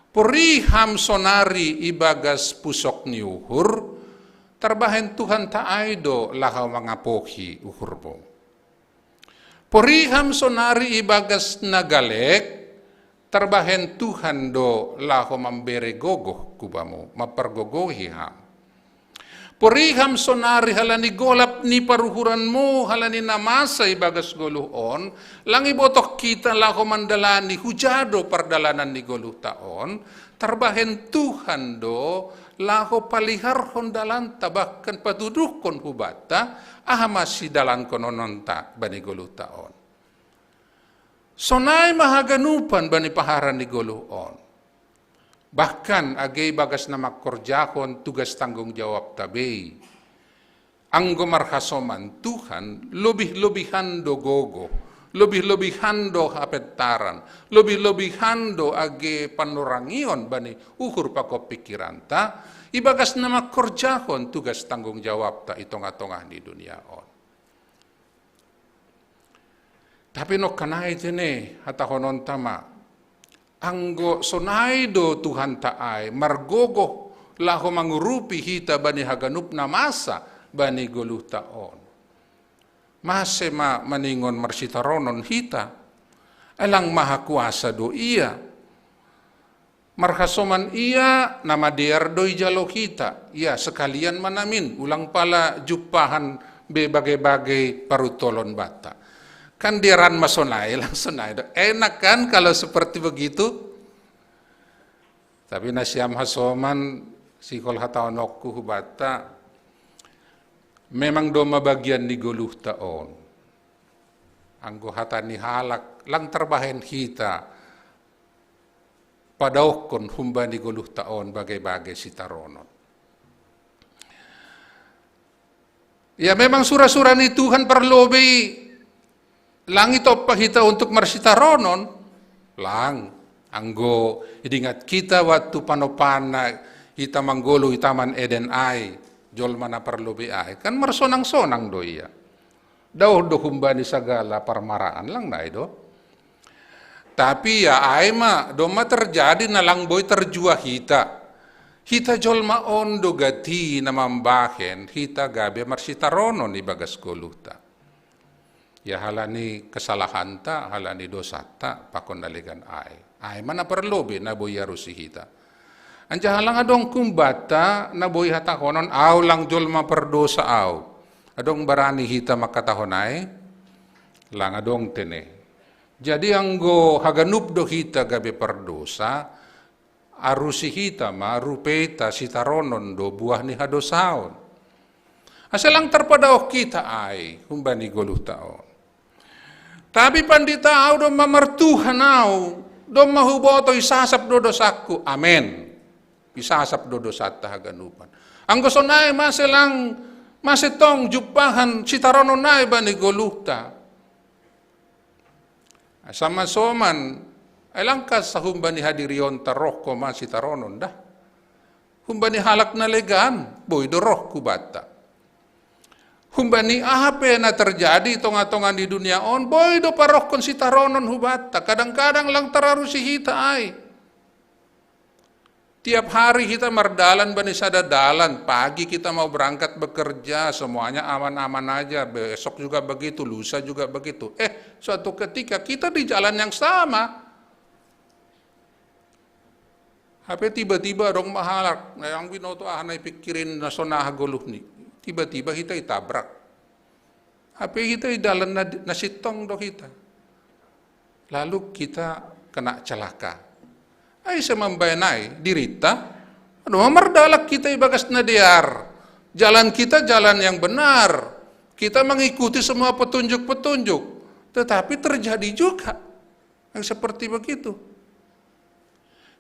poriham sonari ibagas pusok ni uhur, tarbahen Tuhanta ai do laho mangapohi uhurmu. Poriham sonari ibagas na galek, tarbahen Tuhan do laho mambere gogoh hubamu, mampargogohi ham. Poriham sonari halani golap ni paruhuranmu halani na masa ibagas goluh on, lang ibotoh hita laho mandalani hujado pardalanan ni goluhta on, tarbahen Tuhan do laho paliharhon dalanta bahkan patuduhkon hubanta aha ma sidalankononta bani goluhta on. Sonai ma haganupan bani paharan ni goluh on. Bahkan age ibagas na mangkorjahon tugas tanggung jawabta bei, anggo marhasoman Tuhan, lobih-lobihan do gogo, lobih-lobihan do hapentaran, lobih-lobihan do age panurangion bani uhur pakon pikiranta, ibagas na mangkorjahon tugas tanggung jawabta i tongah-tongah ni dunia on. Tapi nongkanai tene hatahononta ma, anggo sonai do Tuhanta ai margogoh laho mangurupi hita bani haganup na masa bani goluhta on, mase ma maningon marsitaronon hita? Ai lang maha kuasa do Ia. Marhasoman Ia, na madear do ijalo hita. Ya, sekalian ma namin, ulang pala jumpahan be bage-bage paruntolon banta. Kan dearan ma sonai, lang sonai do. Enak kan kalau seperti begitu? Tapi nasiam hasoman, sihol hatahononku hubanta, memang domma bagian ni goluhta on. Anggo hata ni halak, lang tarbahen hita padaohkon humbani goluhta on bage-bage sitaronon. Ya, memang sura-sura ni Tuhan parlobei lang itompa hita untuk marsitaronon, lang. Anggo idingat hita waktu panopanna hita manggoluh i Taman Eden ai, jolma na parlobei ai, kan marsonang-sonang do ia. Daoh do humbani sagala parmaraan, lang nai do. Tapi ya ai ma, domma terjadi na lang boi terjua hita. Hita jolma on do gati na mambahen hita gabe marsitaronon ibagas goluhta. Ya halani kesalahanta, halani dosanta, pakon na legan ai. Ai ma na parlobei na boi iarusi hita. Anjaha lang adong humbanta na boi hatahonon, au lang jolma pardosa au. Adong barani hita mangkatahon ai? Lang adong tene. Jadi anggo haganup do hita gabe pardosa, arusi hita ma rupeita sitaronon do buah ni hadosaon. Asa lang tarpadaoh hita ai humbani goluhta on. Tapi pandita, au domma martuhan au, domma huboto isasap do dosangku. Amen. Isasap do dosanta haganupan. Anggo sonai mase lang, mase tong jumpahan sitaronon ai bani goluhta? Sama soman, ai lang kan sahumbani hadirionta roh homa sitaronon da. Humbani halak na legan, boi do roh hubanta. Humbani aha pe na terjadi tongah-tongah ni dunia on, boi do parohkon sitaronon hubanta. Kadang-kadang lang tararusi hita ai. Tiap hari kita mardalan bani sada dalan, pagi kita mau berangkat bekerja, semuanya aman-aman aja, besok juga begitu, lusa juga begitu. Eh, suatu ketika kita di jalan yang sama. Hape tiba-tiba adong ma halak, na lang binoto aha na ipikirin na songon aha goluhni. Tiba-tiba hita itabrak. Hape hita i dalan na, na sintong do hita. Lalu kita kena celaka. Ai ise mambahen ai, dirinta? Adong ma mardalan hita ibagas na dear. Jalan kita jalan yang benar. Kita mengikuti semua petunjuk-petunjuk. Tetapi terjadi juga yang seperti begitu.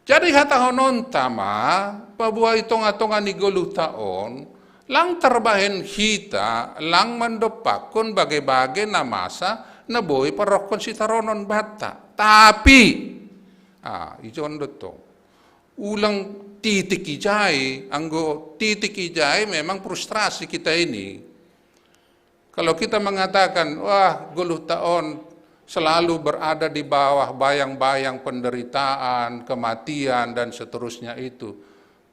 Jadi hatahononta ma, paboa i tongah-tongah ni goluhta on, lang tarbahen hita, lang mandompakkon bage-bage na masa, na boi parohkon sitaronon banta. Tapi, ah, ijon do tong. Ulang titik ijai, anggo titik ijai memang frustrasi kita ini. Kalau kita mengatakan, wah, goluhta on selalu berada di bawah bayang-bayang penderitaan, kematian, dan seterusnya itu.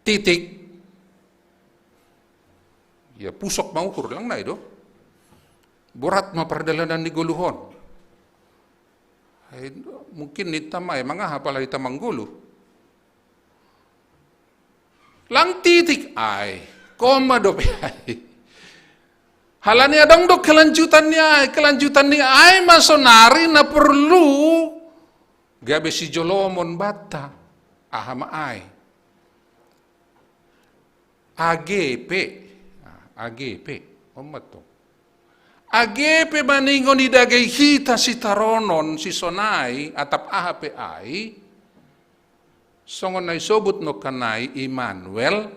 Titik. Ya, pusok ma uhur, lang nai do. Borat ma pardalanan ni goluh on. Ai, mungkin ninta ma, emang aha pala hita manggoluh? Lang titik ai. Koma dope ai. Halani adong do kelanjutan ni ai, kelanjutan ni ai ma sonari na perlu gabe sijolomon banta. Aha ma ai? Age pe, age pe, omat to. Age pe maningon idagei hita sitaronon sisonai atap aha pe ai, songon na isobut nongkan ai Immanuel,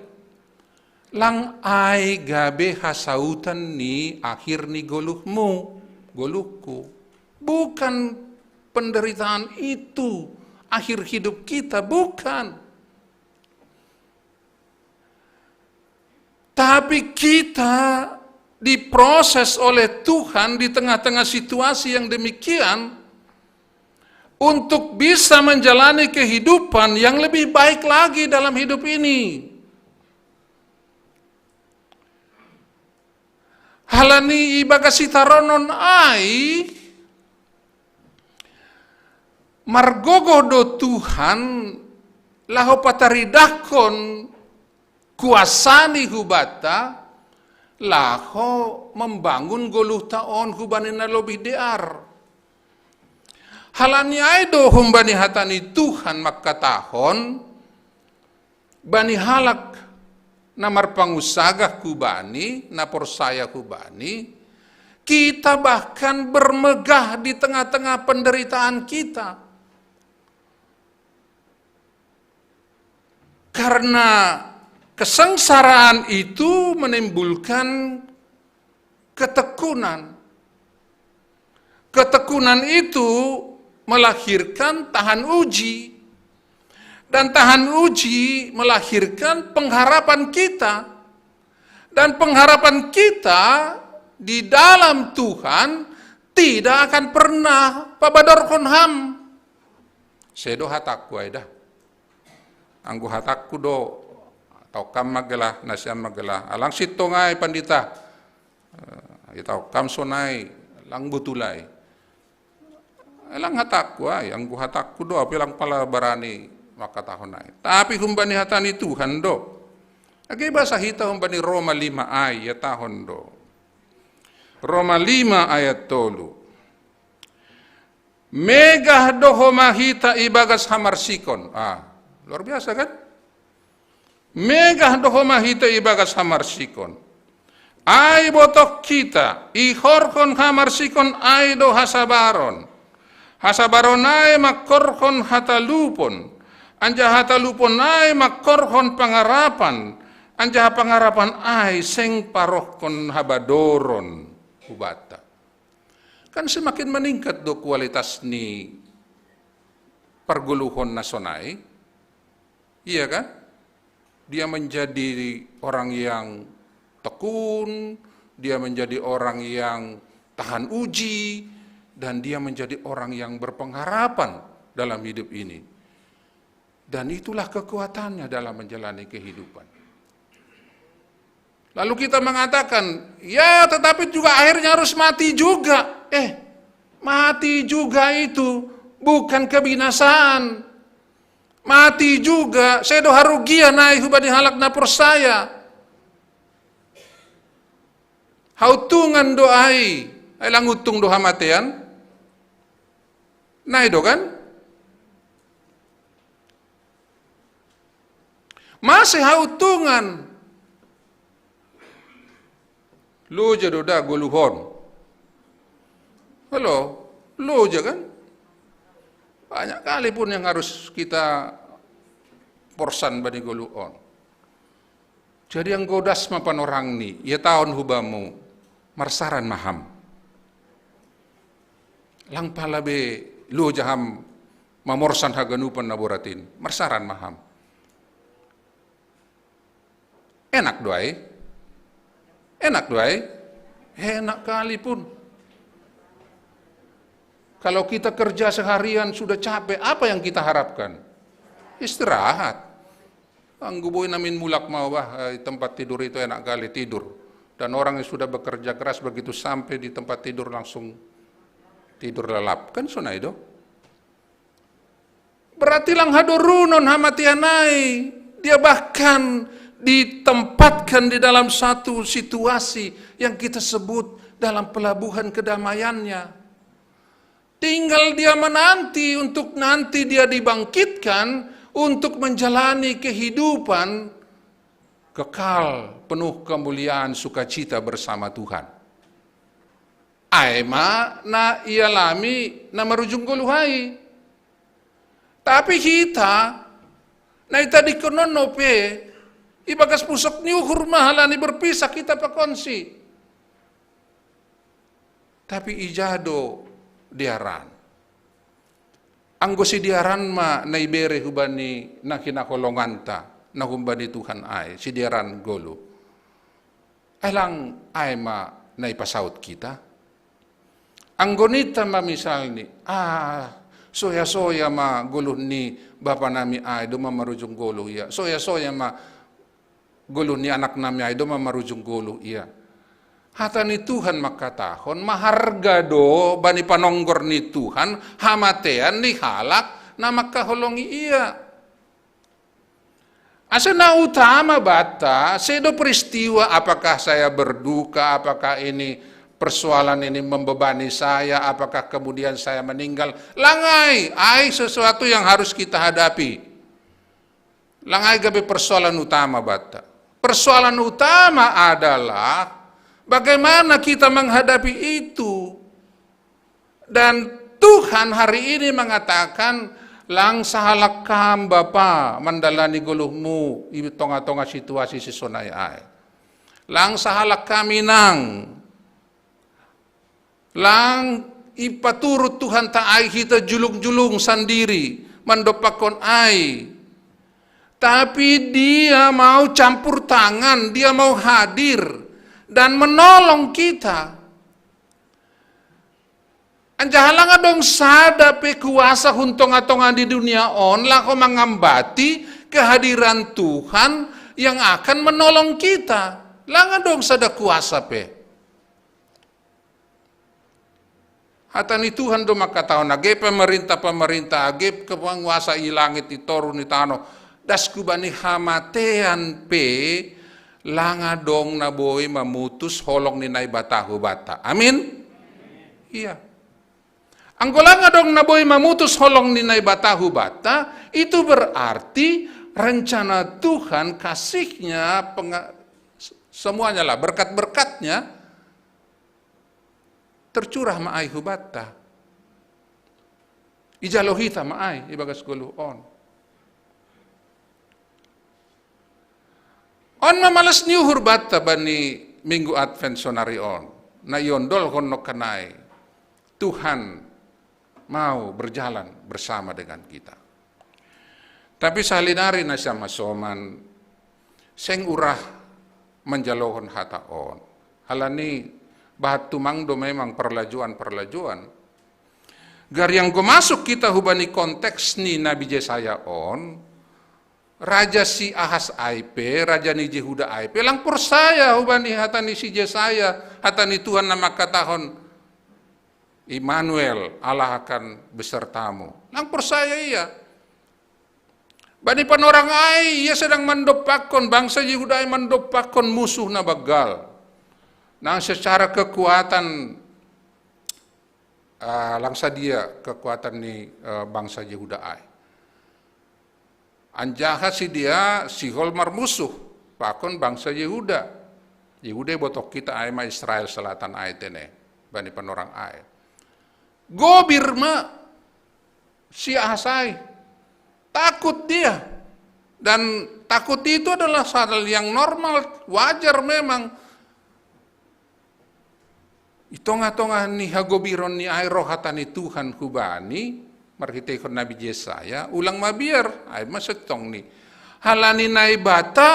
lang ai gabe hasautan ni akhir ni goluhmu, goluhku. Bukan penderitaan itu akhir hidup kita, bukan. Tapi kita diproses oleh Tuhan di tengah-tengah situasi yang demikian untuk bisa menjalani kehidupan yang lebih baik lagi dalam hidup ini. Halani ibagas sitaronon ai, margogoh do Tuhan laho pataridahkon kuasa ni hubanta, laho membangun goluhta on hubani na lobih dear. Halani ai do humbani hata ni Tuhan mangkatahon, bani halak na marpangusagah hubani, na porsaya hubani, kita bahkan bermegah di tengah-tengah penderitaan kita. Karena kesengsaraan itu menimbulkan ketekunan. Ketekunan itu melahirkan tahan uji. Dan tahan uji melahirkan pengharapan kita. Dan pengharapan kita di dalam Tuhan tidak akan pernah pabadorhon ham. Sedo hatakku ai da. Anggo hatakku do, taukam magelah, nasiam magelah. Alang sintong ai pandita. Eh, itaukam sonai, lang butulai. Elang hatakku ai, anggo hatakku do, ape lang pala barani mangkatahon ai. Tapi humbani hata ni Tuhan do. Age basa hita humbani Roma lima ai, ihatahon do. Roma lima ayat tolu. Megah do homa hita ibagas hamarsikon. Ah, luar biasa kan? Megah do homa hita ibagas hamarsikon. Ai botoh hita, ihorhon hamarsikon ai do hasabaron. Hasabaron ai mangkorhon hatalupon. Anjaha hatalupon ai mangkorhon pangarapan. Anjaha pangarapan ai seng parohkon habadoron hubanta. Kan semakin meningkat do kualitas ni pargoluhon na sonai. Iya kan? Dia menjadi orang yang tekun, dia menjadi orang yang tahan uji, dan dia menjadi orang yang berpengharapan dalam hidup ini. Dan itulah kekuatannya dalam menjalani kehidupan. Lalu kita mengatakan, ya, tetapi juga akhirnya harus mati juga. Eh, mati juga itu bukan kebinasaan. Mati juga, sedo harugian ai hubani halak na porsaya. Hautungan do ai, ai lang untung do hamatean. Nai do kan? Mase hautungan. Loja do da goluhon. Halo, loja kan? Banyak kali pun yang harus kita porsan bani goluhon. Jadi anggo das ma panorangni, ihatahon hubamu, marsaran ma ham. Lang pala be loja ham mamorsan haganupan na borat in, marsaran ma ham. Enak do ai? Enak do ai? Enak kali pun. Kalau kita kerja seharian sudah capek, apa yang kita harapkan? Istirahat. Anggo boi namin mulak ma bah, eh, tempat tidur itu enak kali tidur. Dan orang yang sudah bekerja keras begitu sampai di tempat tidur langsung tidur lelap. Kan sonai do? Berarti lang hadorunon hamatean ai. Dia bahkan ditempatkan di dalam satu situasi yang kita sebut dalam pelabuhan kedamaiannya. Tinggal dia menanti untuk nanti dia dibangkitkan untuk menjalani kehidupan kekal penuh kemuliaan sukacita bersama Tuhan. Ai ma na ialami na marujung goluh ai. Tapi hita, na itadingkon on pe, ibagas pusok ni uhur ma halani berpisah hita pakonsi. Tapi ija do dearan? Anggo sidearan ma na ibere hubani na hinaholonganta, na humbani Tuhan ai, sidearan goluh. Ai lang ai ma na ipasaut hita? Anggo ninta ma misalni, ah, soya-soya ma goluh ni bapa nami ai, domma marujung goluh ia. Soya-soya ma goluh ni anak nami ai, domma marujung goluh ia. Hata ni Tuhan mangkatahon, maharga do bani panonggor ni Tuhan hamatean ni halak na mangkaholongi ia. Asa na utama banta, sedo peristiwa, apakah saya berduka, apakah ini persoalan ini membebani saya, apakah kemudian saya meninggal. Lang ai, ai sesuatu yang harus kita hadapi. Lang ai gabe persoalan utama banta. Persoalan utama adalah bagaimana kita menghadapi itu. Dan Tuhan hari ini mengatakan, lang sahalak kam bapa mandalani goluhmu i tonga-tonga situasi sisonai ai. Lang sahalak kam inang, lang ipaturut Tuhanta ai hita julung-julung sandiri mandompakkon ai. Tapi dia mau campur tangan, dia mau hadir dan menolong kita. Anjaha lang adong sada pe kuasa hun tonga-tonga di dunia on laho mangambati kehadiran Tuhan yang akan menolong kita. Lang adong sada kuasa pe. Hata ni Tuhan do mangkatahon, age pemerintah-pemerintah, age penguasa i langit, i toru, i tano, das hubani hamatean pe, lang adong na boi mamutus holong ni Naibata hubanta. Amin. Ia. Anggo lang adong na boi mamutus holong ni Naibata hubanta, itu berarti rencana Tuhan, kasihnya, penga-, semuanya lah, berkat-berkatnya tercurah ma ai hubanta. Ijalo hita ma ai ibagas goluh on. On ma malas ni uhur banta bani Minggu Advent sonari on, na iondolhon nongkan ai. Tuhan mau berjalan bersama dengan kita. Tapi sahali nari na sian masoman, seng urah manjalohon hata on. Halani bahat tumang do memang parlajuan-parlajuan. Gari anggo masuk hita hubani konteks ni Nabi Jesaya on, raja si Ahas ai pe, raja ni Jehuda ai pe, lang porsaya hubani hata ni si Jesaya, hata ni Tuhan na mangkatahon, Immanuel, Allah akan besertamu. Lang porsaya ia. Bani panorang ai, ia sedang mandompakkon, bangsa Jehuda ai mandompakkon musuh na banggal. Nang secara kekuatan, ah, lang sadia kekuatan ni, eh, bangsa Jehuda ai. Anjaha sidea sihol marmusuh pakon bangsa Jehuda. Jehuda iboto hita ai ma Israel Selatan ai tene, bani panorang ai. Gobir ma si Ahas ai. Takut dia. Dan takut itu adalah hal yang normal, wajar memang. I tonga-tonga ni hagobiron ni ai ro hata ni Tuhan hubani, marhiteihon Nabi Jesaya, ulang mabiar, ai ma sentong ni. Halani Naibata,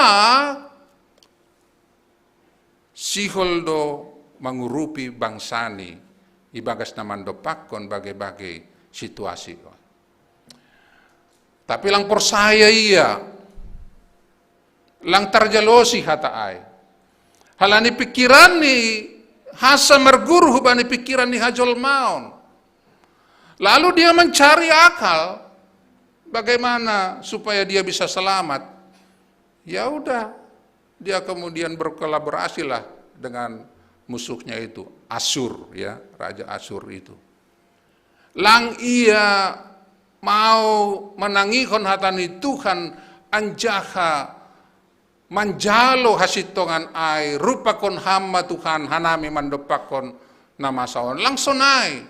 sihol do mangurupi bangsani, ibagas na mandompakkon bage-bage situasi. Tapi lang porsaya ia, lang tarjalosi hata ai. Halani pikiranni, hasa marguru hubani pikiran ni hajolmaon. Lalu dia mencari akal, bagaimana supaya dia bisa selamat. Ya udah, Dia kemudian berkolaborasilah dengan musuhnya itu, Asur, ya, Raja Asur itu. Lang ia mau manangihon hata ni Tuhan, anjaha manjalo hasintongan ai, rupakon hamba Tuhan, hanami mandopakkon na masa on. Lang sonai.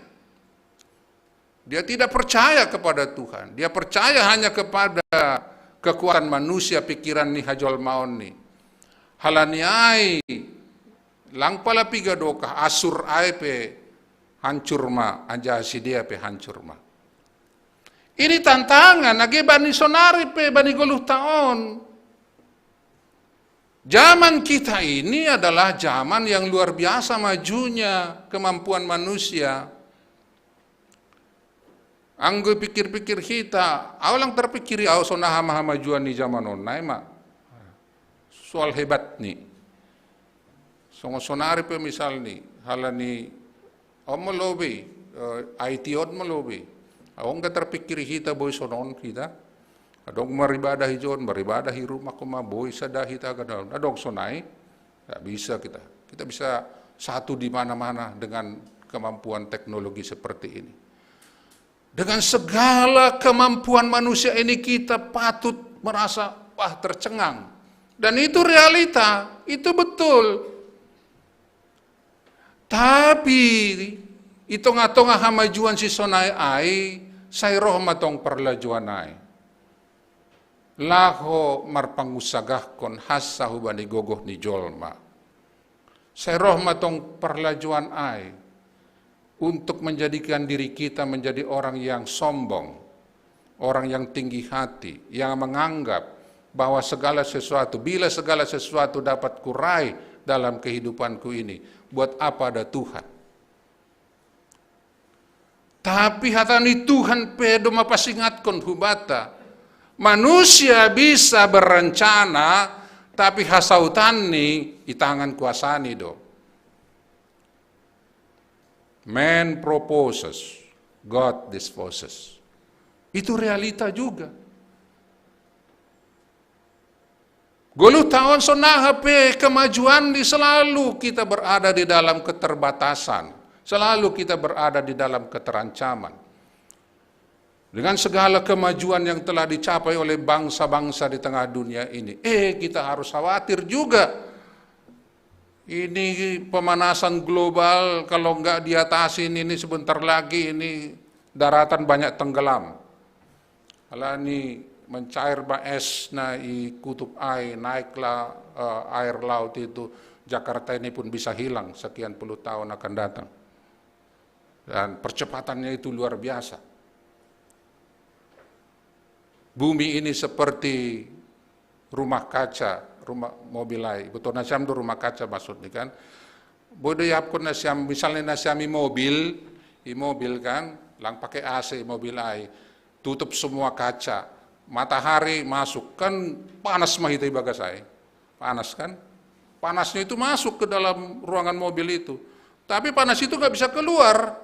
Dia tidak percaya kepada Tuhan. Dia percaya hanya kepada kekuatan manusia, pikiran ni hajolmaon ni. Halani ai, lang pala piga dokah, Asur ai pe hancur ma, anjaha sidea pe hancur ma. Ini tantangan, age bani sonari pe, bani goluh taon. Zaman kita ini adalah zaman yang luar biasa majunya kemampuan manusia. Anggo pikir-pikir hita, au lang terpikiri au sonai hama-, hamajuan ni zaman on nai ma. Soal hebat ni. Songon sonari pe misalni, halani on ma lobi, eh, I T on ma lobi. Au nga terpikiri hita boi sonon hita. Adong maribadah i jon, maribadah i rumah koma boi sada hita agak dalam. Adong sonai, nggak bisa kita. Kita bisa satu di mana-mana dengan kemampuan teknologi seperti ini. Dengan segala kemampuan manusia ini kita patut merasa, wah, tercengang. Dan itu realita, itu betul. Tapi i tongah-tongah hamajuan si sonai ai, sai roh ma tong parlajuan ai. Laho marpangunsagahkon hansa hubani gogoh ni jolma. Sai roh ma tong parlajuan ai untuk menjadikan diri kita menjadi orang yang sombong, orang yang tinggi hati, yang menganggap bahwa segala sesuatu, bila segala sesuatu dapat kurai dalam kehidupanku ini, buat apa ada Tuhan? Tapi hata ni Tuhan pe do mapasingatkon hubata, manusia bisa berencana, tapi hasautanni i tangan kuasani do. Man proposes, God disposes. Itu realita juga. Goluh taon sonai pe kemajuan ni selalu kita berada di dalam keterbatasan, selalu kita berada di dalam keterancaman. Dengan segala kemajuan yang telah dicapai oleh bangsa-bangsa di tengah dunia ini, eh, kita harus khawatir juga. Ini pemanasan global, kalau nggak diatasi ini, ini sebentar lagi ini daratan banyak tenggelam. Alani mencair ba es na i kutub ai, naiklah, eh, air laut itu, Jakarta ini pun bisa hilang sekian puluh tahun akan datang. Dan percepatannya itu luar biasa. Bumi ini seperti rumah kaca, rumah mobil ai. Betul, na siam do rumah kaca maksudnya kan. Bodo yapkon na siam, misalnya na siam i mobil, i mobil kan, lang pakai A C mobil ai. Tutup semua kaca. Matahari masuk, kan panas ma hita i bagas ai. Panas kan? Panasnya itu masuk ke dalam ruangan mobil itu. Tapi panas itu nggak bisa keluar.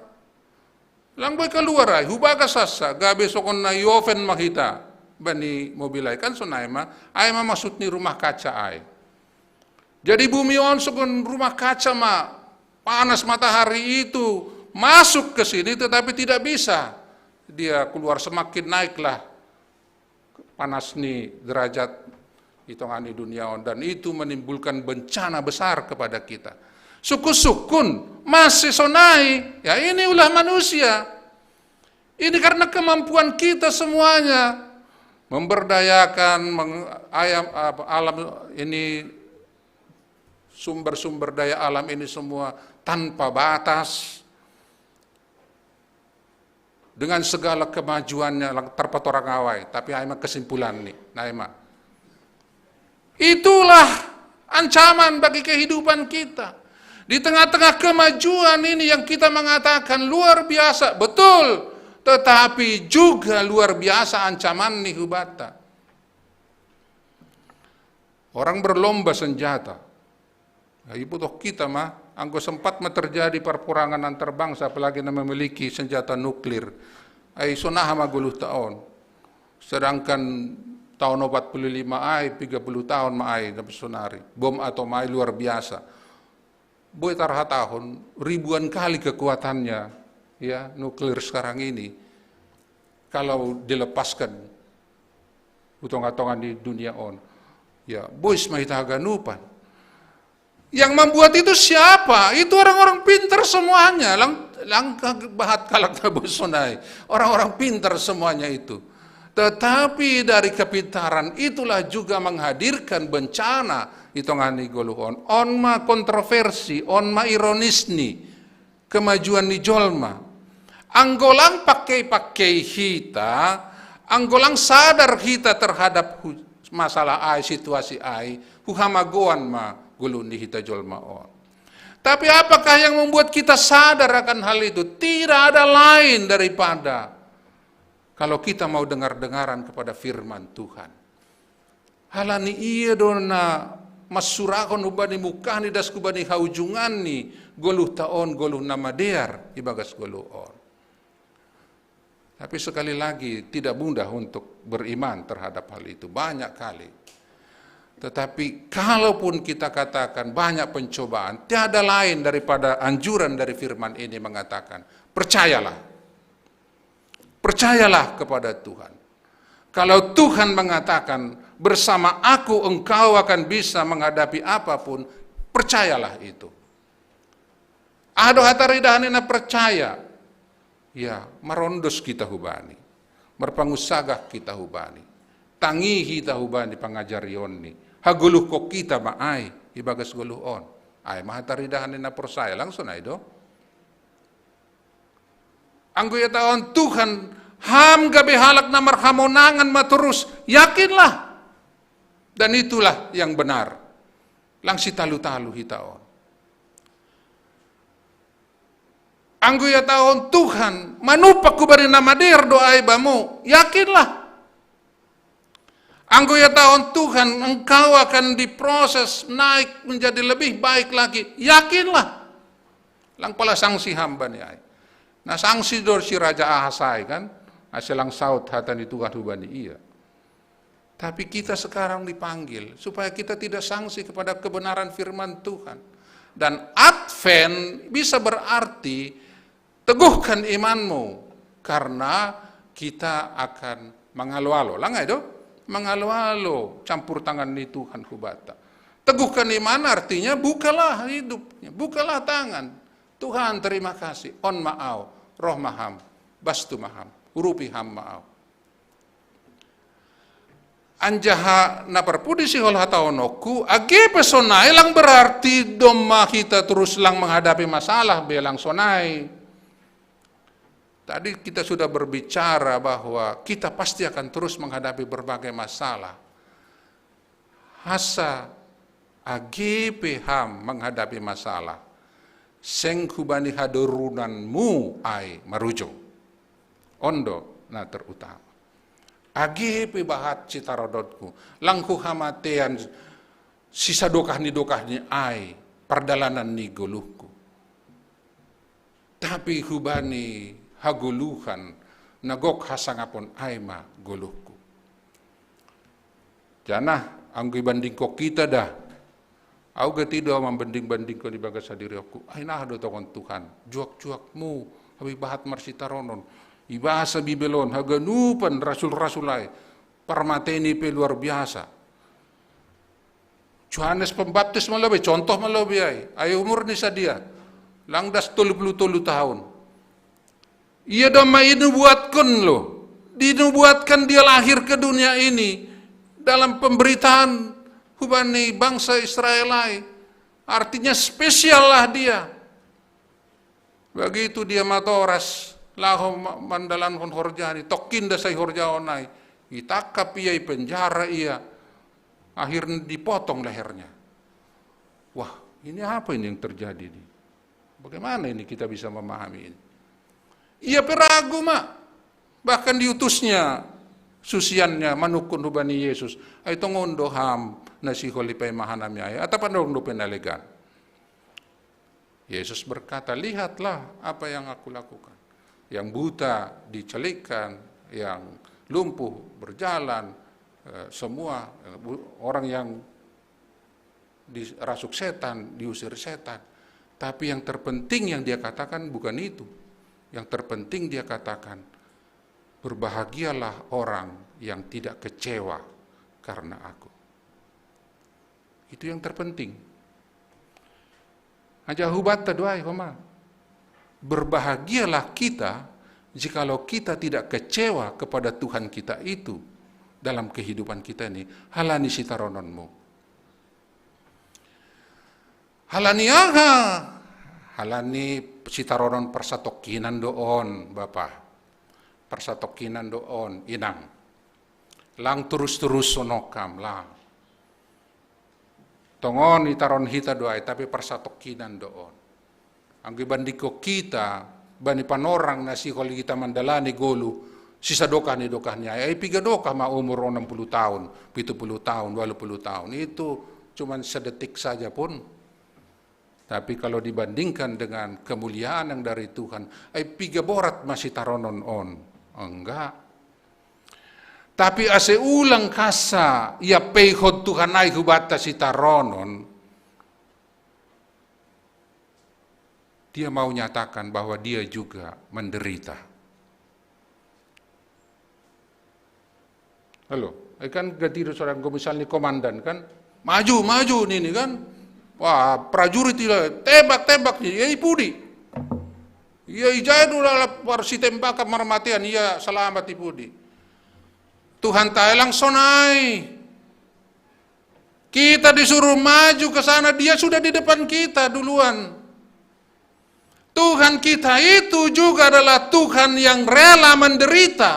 Lang boi keluar ai, hubagas sasa, gabe songon na i oven ma hita, bani mobil ai, kan sonai ma, ai ma maksud ni rumah kaca ai. Jadi bumi on songon rumah kaca ma, panas matahari itu masuk ke sini tetapi tidak bisa dia keluar, semakin naiklah panas ni derajat i tongah ni dunia on, dan itu menimbulkan bencana besar kepada kita. Sukun-sukun masih sonai, ya ini ulah manusia. Ini karena kemampuan kita semuanya memberdayakan meng, ayam, alam ini, sumber-sumber daya alam ini semua tanpa batas. Dengan segala kemajuannya terpatorang awai, tapi ai ma kesimpulan ni, nai ma. Itulah ancaman bagi kehidupan kita. Di tengah-tengah kemajuan ini yang kita mengatakan luar biasa, betul, tetapi juga luar biasa ancaman ni hubata. Orang berlomba senjata. Nah, ibu toh kita mah, anggo sempat mah terjadi perperangan antar bangsa, apalagi yang memiliki senjata nuklir. Ai sonaha ma goluh taon. Sedangkan Tahun empat puluh lima ai, tiga puluh tahun ma ai, na sonari. Bom atom ai luar biasa. Boi tarhatahon ribuan kali kekuatannya, ya, nuklir sekarang ini. Kalau dilepaskan hu tonga-tonga ni dunia on. Ya, bois ma hita haganupan. Yang membuat itu siapa? Itu orang-orang pintar semuanya. Lang, langka bahat kalak na bois sonai. Orang-orang pintar semuanya itu. Tetapi dari kepintaran itulah juga menghadirkan bencana i tonga ni goluh on. On ma kontroversi, on ma ironis ni kemajuan ni jolma. Anggo lang pakei-pakei hita, anggo lang sadar hita terhadap hu-, masalah ai, situasi ai, huhamagoan ma goluh ni hita jolma on. Tapi apakah yang membuat kita sadar akan hal itu? Tidak ada lain daripada kalau kita mau dengar-dengaran kepada firman Tuhan. Halani ia do na mansurahon hubani mungkah ni das hubani haujungan ni goluhta on, goluh na madear ibagas goluh on. Tapi sekali lagi, tidak mudah untuk beriman terhadap hal itu. Banyak kali. Tetapi kalaupun kita katakan banyak pencobaan, tiada lain daripada anjuran dari firman ini mengatakan, percayalah. Percayalah kepada Tuhan. Kalau Tuhan mengatakan, "Bersama aku engkau akan bisa menghadapi apapun," percayalah itu. Ado hataridahan na percaya. Ya, marondos kita hubani. Marpangunsagah kita hubani. Tangi kita hubani pangajarion ni. Hagoluhkon kita ma ai, ibagas goluh on. Ai ma hataridahan na porsaya, lang sonai do. Anggo ihatahon Tuhan, ham gabe halak na marhamonangan ma torus, yakinlah. Dan itulah yang benar. Lang sitalu-talu hita on. Anggo ihatahon Tuhan, manumpak hubani na madear do ai bamu, yakinlah. Anggo ihatahon Tuhan, engkau akan diproses naik menjadi lebih baik lagi, yakinlah. Lang pola sangsi ham bani ai. Na sangsi do si Raja Ahas ai kan, asa lang saut hata ni Tuhan hubani ia. Tapi kita sekarang dipanggil supaya kita tidak sangsi kepada kebenaran firman Tuhan. Dan Advent bisa berarti teguhkan imanmu, karena kita akan mangalo-alo. Lang ai do? Mangalo-alo campur tangan ni Tuhan hubanta. Teguhkan iman artinya bukalah hidupnya, bukalah tangan. Tuhan, terima kasih, on ma au, roh ma ham, bastu ma ham, urupi ham ma au. Anjaha na parpudi sihol hatahononku, age pe sonai lang berarti domma hita terus lang menghadapi masalah be, lang sonai. Tadi kita sudah berbicara bahwa kita pasti akan terus menghadapi berbagai masalah. Asa age pe ham menghadapi masalah, seng hubani hadorunanmu ai marujung. On do na terutama. Age pe bahat sitarodotku, lang hu hamatean sisadokah ni dokah ni ai pardalanan ni goluhku. Tapi hubani hagoluhan na gok hasangapon ai ma goluhku. Janah anggo ibandingkon hita dah, au gati do mambanding-bandingkon ibagas hadirionku. Ai nah do tongon Tuhan, juak-juakmu, habib bahat marsitaronon. Ibasa Bibel on, haganupan rasul-rasul ai, parmateni pe luar biasa. Johannes Pembaptis ma lobe, contoh ma lobe ai. Ai umur ni sadia, lang das tolu puluh tolu tahun. Ia domma inubuatkon lo, dinubuatkan dia lahir ke dunia ini dalam pemberitaan hubani bangsa Israel ai. Artinya spesial lah dia. Begitu dia matoras, laho ma-, mandalankon horjani, tokkin da sai horjaon ai. Itangkap ia, ipenjara ia, akhirnya dipotong lehernya. Wah, ini apa ini yang terjadi ini? Bagaimana ini kita bisa memahami ini? Ia pe ragu ma. Bahkan diutusnya susiannya manungkun hubani Yesus, "Ai tongon do ham na sihol i paima hanami ai, atap adong dope na legan?" Yesus berkata, "Lihatlah apa yang aku lakukan. Yang buta dicelikkan, yang lumpuh berjalan, Eh, semua, eh, bu-, orang yang dirasuk setan, diusir setan. Tapi yang terpenting yang dia katakan bukan itu. Yang terpenting dia katakan, "Berbahagialah orang yang tidak kecewa karena aku." Itu yang terpenting. Aja hubatta doai, homa. Berbahagialah kita jikalau kita tidak kecewa kepada Tuhan kita itu dalam kehidupan kita ini. Halani sitarononmu. Halani aha? Halani sitaronon parsatokkinan do on, Bapa. Parsatokkinan do on, Inang. Lang turus-turus sonokam, lang. Tongon itaron hita doai, tapi parsatokkinan do on. Anggo ibandingko kita, bani panorang na sihol kita mandalani golu, sisa dokah ni dokah ni ai. Ai piga dokah ma umur enam puluh tahun, pitu puluh tahun, walu puluh tahun. Itu cuman sedetik saja pun. Tapi kalau dibandingkan dengan kemuliaan yang dari Tuhan, ai piga borat ma sitaronon on. Enggak. Tapi ase ulang kasa ia peihon Tuhan ai hubatta sitaronon, dia mau nyatakan bahwa dia juga menderita. Halo, eh, kan gatiru seorang, misalnya komandan kan, "Maju, maju," nini kan. Wah, prajurit ila, "Tembak, tembak," ia i pudi. Ia i jai do lalap marsitembakan marmatean, ia selamat i pudi. Tuhanta ai lang sonai. Kita disuruh maju ke sana, dia sudah di depan kita duluan. Tuhan kita itu juga adalah Tuhan yang rela menderita.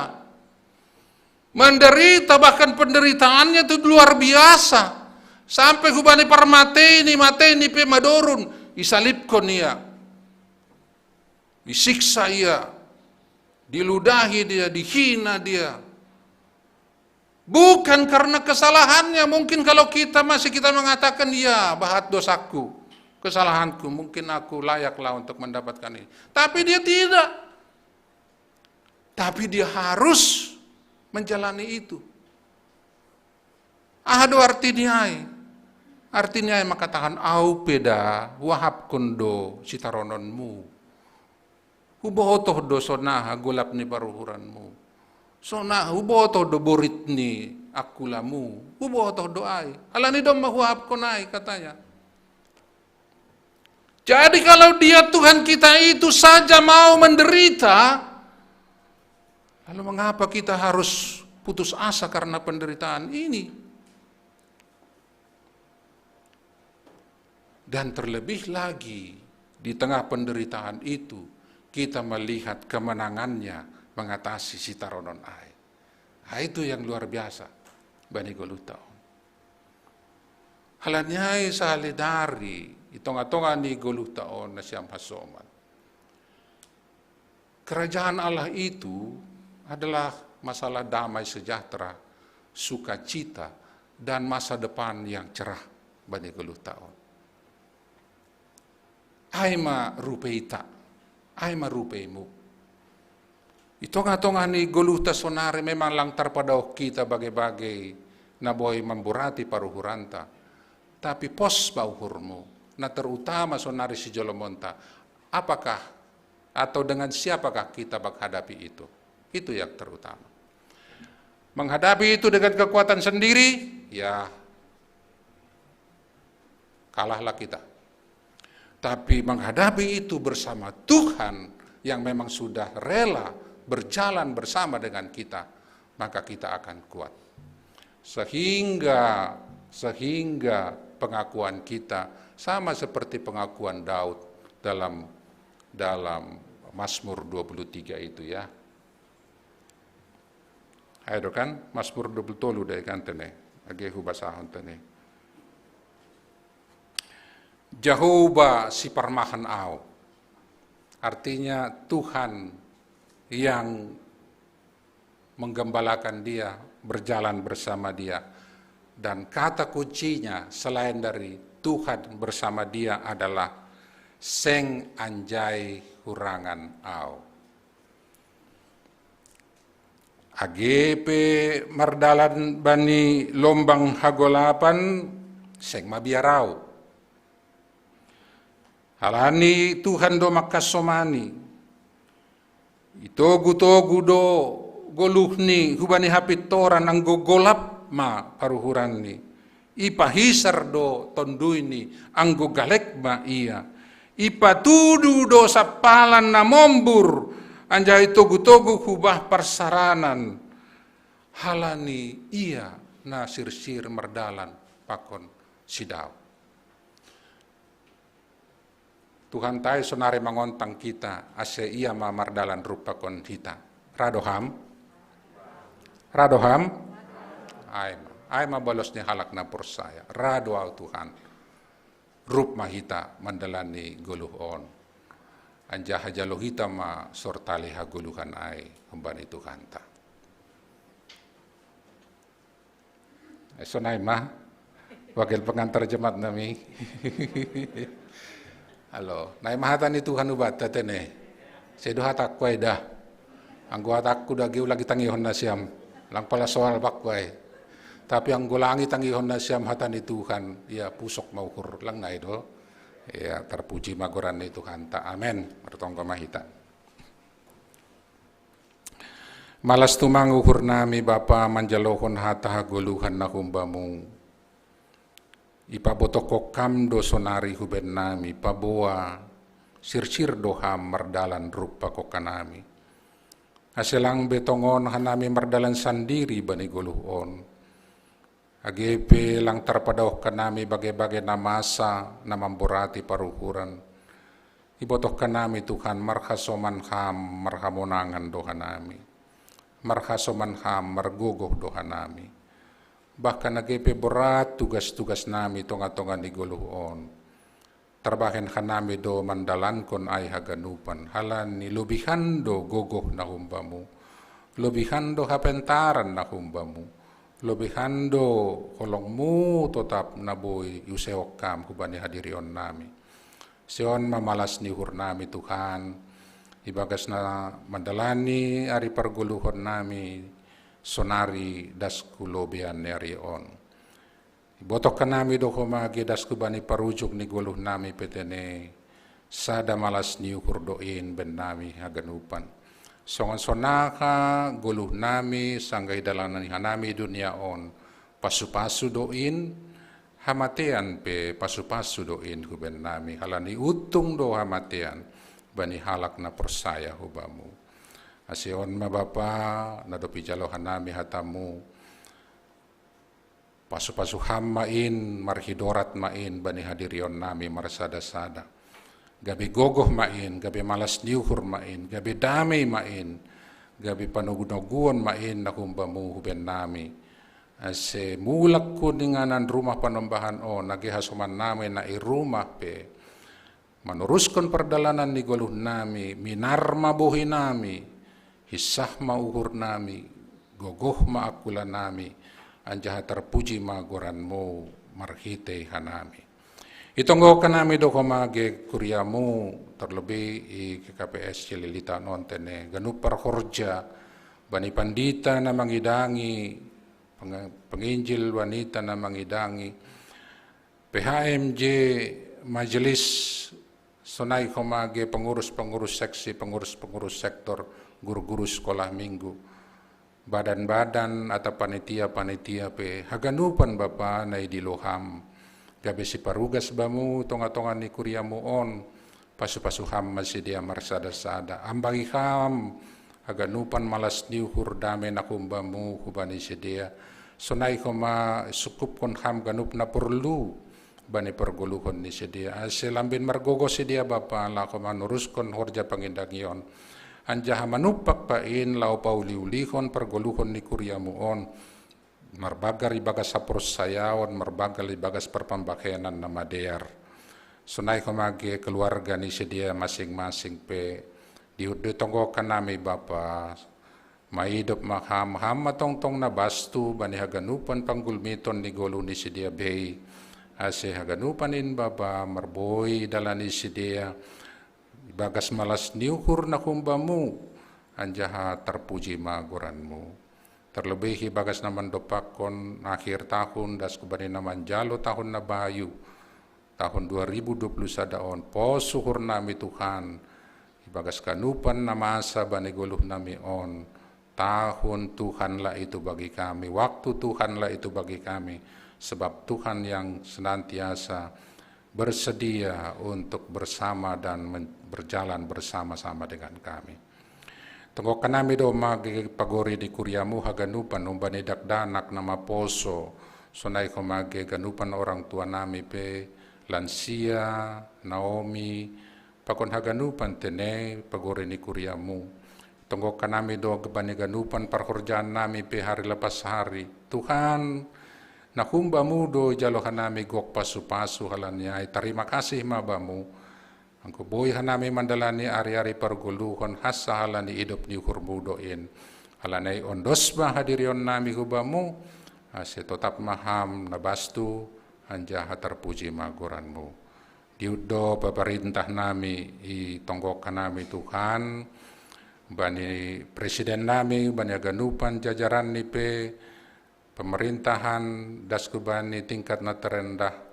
Menderita, bahkan penderitaannya itu luar biasa. Sampai hubani parmatei ni, matei ni pe madorun, isalibkon ia. Disiksa ia, diludahi dia, dihina dia. Bukan karena kesalahannya, mungkin kalau kita masih kita mengatakan, "Ya, bahat dosaku, kesalahanku, mungkin aku layaklah untuk mendapatkan ini." Tapi dia tidak. Tapi dia harus menjalani itu. Aha do artini ai? Artini ai mangkatakan, "Au pe da huahapkon do sitarononmu. Hubotoh do sonaha golap ni paruhuranmu. Sonaha hubotoh do borit ni angkulamu. Hubotoh do ai. Alani domma huahapkon ai," katanya. Jadi kalau dia Tuhan kita itu saja mau menderita, lalu mengapa kita harus putus asa karena penderitaan ini? Dan terlebih lagi di tengah penderitaan itu, kita melihat kemenangannya mengatasi sitaronon ai. Nah, itu yang luar biasa bani goluhta on. Halani ai sahali nari, i tonga-tonga ni goluhta on nasiam hasoman. Kerajaan Allah itu adalah masalah damai sejahtera, sukacita, dan masa depan yang cerah bani goluhta on. Ai ma rupeita, ai ma rupeimu. I tonga-tonga ni goluhta sonari memang lang tarpadaoh hita bage-bage na boi mamborati paruhuranta. Tapi pos ma uhurmu, na terutama sonari sijolomonta. Apakah atau dengan siapakah kita menghadapi itu? Itu yang terutama. Menghadapi itu dengan kekuatan sendiri, ya, kalahlah kita. Tapi menghadapi itu bersama Tuhan yang memang sudah rela berjalan bersama dengan kita, maka kita akan kuat. Sehingga, sehingga pengakuan kita sama seperti pengakuan Daud dalam, dalam Mazmur dua puluh tiga itu, ya. Ayo kan, Mazmur dua puluh tolu deh kan tene. Age hubasahon tene. Jahowa siparmahan au. Artinya Tuhan yang menggembalakan dia, berjalan bersama dia. Dan kata kuncinya selain dari Tuhan bersama dia adalah seng anjai hurangan au. Age pe mardalan bani lombang hagolapan, seng mabiar au. Halani Tuhan do mangkasomani. Itogu-togu do goluhni hubani hapintoran, anggo golap ma paruhuranni. Ipahisar do tonduyni, anggo galek ma ia. Ipatudu do sampalan na mombur, anjaha itogu-togu hubah parsaranan. Halani ia na sirsir mardalan pakon si Daud. Tuhanta i sonari mangontang hita, ase ia ma mardalan rup pakon hita. Ra do ham? Ra do ham? Ai ma. Ai ma bolos ni halak na porsaya. Ra do au Tuhan. Rup ma hita mandalani goluh on. Anjaha jalo hita ma sortali hagoluhan ai humbani Tuhanta. Eh, sonai ma, wakil pengantar jemaat nami. Halo, nai ma hata ni Tuhan hubanta tene. Sedo hatakku ai da. Anggo hatakku da, geu lagi tangihon nasiam. Lang pala soal bakku ai. Tapi anggo lang i tangihon nasiam hata ni Tuhan, ia pusok ma uhur, lang nai do. Ia terpuji ma goran ni Tuhanta. Amen. Martonggo ma hita. Malas tumang uhur nami Bapa manjalohon hata hagoluhan na humbamu. Ipabotohkon Ham do sonari hubaen nami, paboa sirsir do Ham mardalan rup pakon hanami. Ase lang be tongon hanami mardalan sandiri bani goluh on. Age pe lang tarpadaohkan nami bage-bage na masa na mamborati paruhuran. Ibotohkan nami Tuhan, marhasoman Ham, marhamonangan do hanami. Marhasoman Ham, margogoh do hanami. Bahkan age pe borat tugas-tugas nami tonga-tonga ni goluh on. Tarbahen hanami do mandalankon ai haganupan, halani lobihan do gogoh na humbamu, lobihan do hapentaran na humbamu, lobihan do holongmu totap na boi iusehon Ham hubani hadirion nami. Ase on ma malas ni uhur nami Tuhan, ibagas na mandalani ari pargoluhon nami, sonari das hu lobean ni ari on. Ibotohkan nami do homa age das hubani parujung ni goluh nami pe tene, sada malas ni uhur do in baen nami haganupan. Songon sonang goluh nami sanggah idalani hanami dunia on, pasu-pasu do in, hamatean pe pasu-pasu do in hubaen nami, halani untung do hamatean bani halak na porsaya hubamu. Ase on ma Bapa, na dob ijalo hanami hatamu, pasu-pasu Ham ma in, marhidorat ma in bani hadirion nami marsada-sada. Gabe gogoh ma in, gabe malas ni uhur ma in, gabe damei ma in, gabe panogu-noguon ma in na humbamu hubaen nami. Ase mulak hu inganan rumah panombahan on, age hasoman nami na i rumah pe, manuruskon pardalanan ni goluh nami, minar ma bohi nami, hinsah ma uhur nami, gogoh ma angkula nami, anjaha tarpuji ma goranmu marhitei hanami. Itonggohon nami do homa age kuriamu, terlebih i K K P S Cililitan on tene, ganup parhorja, bani pandita na mangidangi, peng-, penginjil wanita na mangidangi, P H M J, majelis, sonai homa age pengurus-pengurus seksi, pengurus-pengurus sektor, guru-guru sekolah minggu, badan-badan atau panitia-panitia pe, haganupan Bapa na idilo Ham, gabe siparugas Bamu tonga-tonga ni kuriamu on, pasu-pasu Ham ma sidea marsada-sada. Ambahi Ham haganupan malas ni uhur, damei na humbamu hubani sidea. Sonai homa sukupkon Ham ganup na porlu bani pargoluhon ni sidea. Ase lambin margogoh sidea Bapa, laho manuruskon horja pangidangion. Anjaha manumpak pain laho pauli-ulihon pargoluhon ni kuriamu on. Marbagar ibagas haporsayaon, marbagar ibagas parpambahenan na madear. Sonai homa age keluarga ni sidea masing-masing pe, diut ditonggohkan nami Bapa, maidop ma Ham, Ham ma tongtong na bastu bani haganupan panggulmiton ni goluh ni sidea bei, ase haganupan in Bapa marboi dalani sidea, ibagas malas ni uhur na humbamu, anjaha tarpuji ma goranmu. Terlebih ibagas na mandopakkon akhir tahun, das kubani na manjalo tahun na bayu, tahun dua ribu dua puluh sada on, pos uhur nami Tuhan, ibagas ganupan na masa bani goluh nami on, tahun Tuhanlah itu bagi kami, waktu Tuhanlah itu bagi kami, sebab Tuhan yang senantiasa bersedia untuk bersama dan men-, berjalan bersama-sama dengan kami. Tonggokan nami do mage pagori ni kuriamu haganupan, umbani dakdanak na maposo, sonai ho mage ganupan orang tua nami pe, lansia, Naomi, pakon haganupan tene pagori ni kuriamu. Tonggokan nami do bani ganupan parhorjaan nami pe hari lepas hari. Tuhan, na humbamu do ijalo hanami gok pasu-pasu halani ai. Tarima kasih ma bamu. Anggo boi hanami mandalani ari-ari pargoluhon hansa halani idop ni uhurmu do in. Halani ai ondos ma hadirion nami hu bamu, ase totap ma ham na bastu, anjaha tarpuji ma goranmu. Diut do paparintah nami i tonggokan nami Tuhan, bani presiden nami, bani haganupan jajaran ni pe, pemerintahan das kubani tingkat na terendah,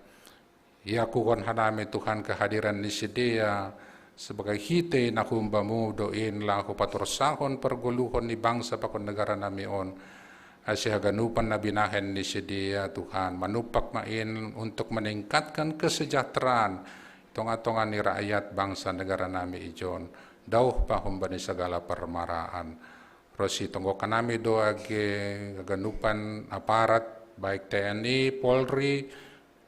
iakuhon hanami Tuhan kehadiran ni sidea sebagai hite na humbamu do in laho patorsahon pargoluhon ni bangsa pakon negara nami on. Ase haganupan na binahen ni sidea Tuhan, manumpak ma in untuk meningkatkan kesejahteraan tonga-tonga ni rakyat bangsa negara nami ijon. Dauh pahum bani segala permaraan. Rosi tonggokan nami do age haganupan aparat, baik T N I, Polri,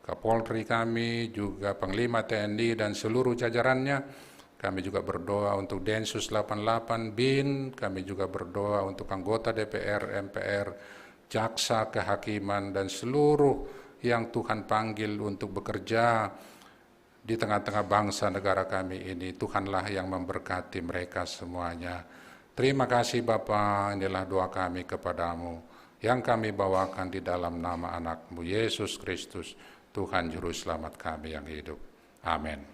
Kapolri kami, juga Panglima T N I dan seluruh jajarannya. Kami juga berdoa untuk Densus delapan delapan, BIN, kami juga berdoa untuk anggota D P R, M P R, jaksa, kehakiman, dan seluruh yang Tuhan panggil untuk bekerja di tengah-tengah bangsa negara kami ini. Tuhanlah yang memberkati mereka semuanya. Terima kasih Bapa, inilah doa kami kepadamu yang kami bawakan di dalam nama anakmu Yesus Kristus, Tuhan Juru Selamat kami yang hidup. Amin.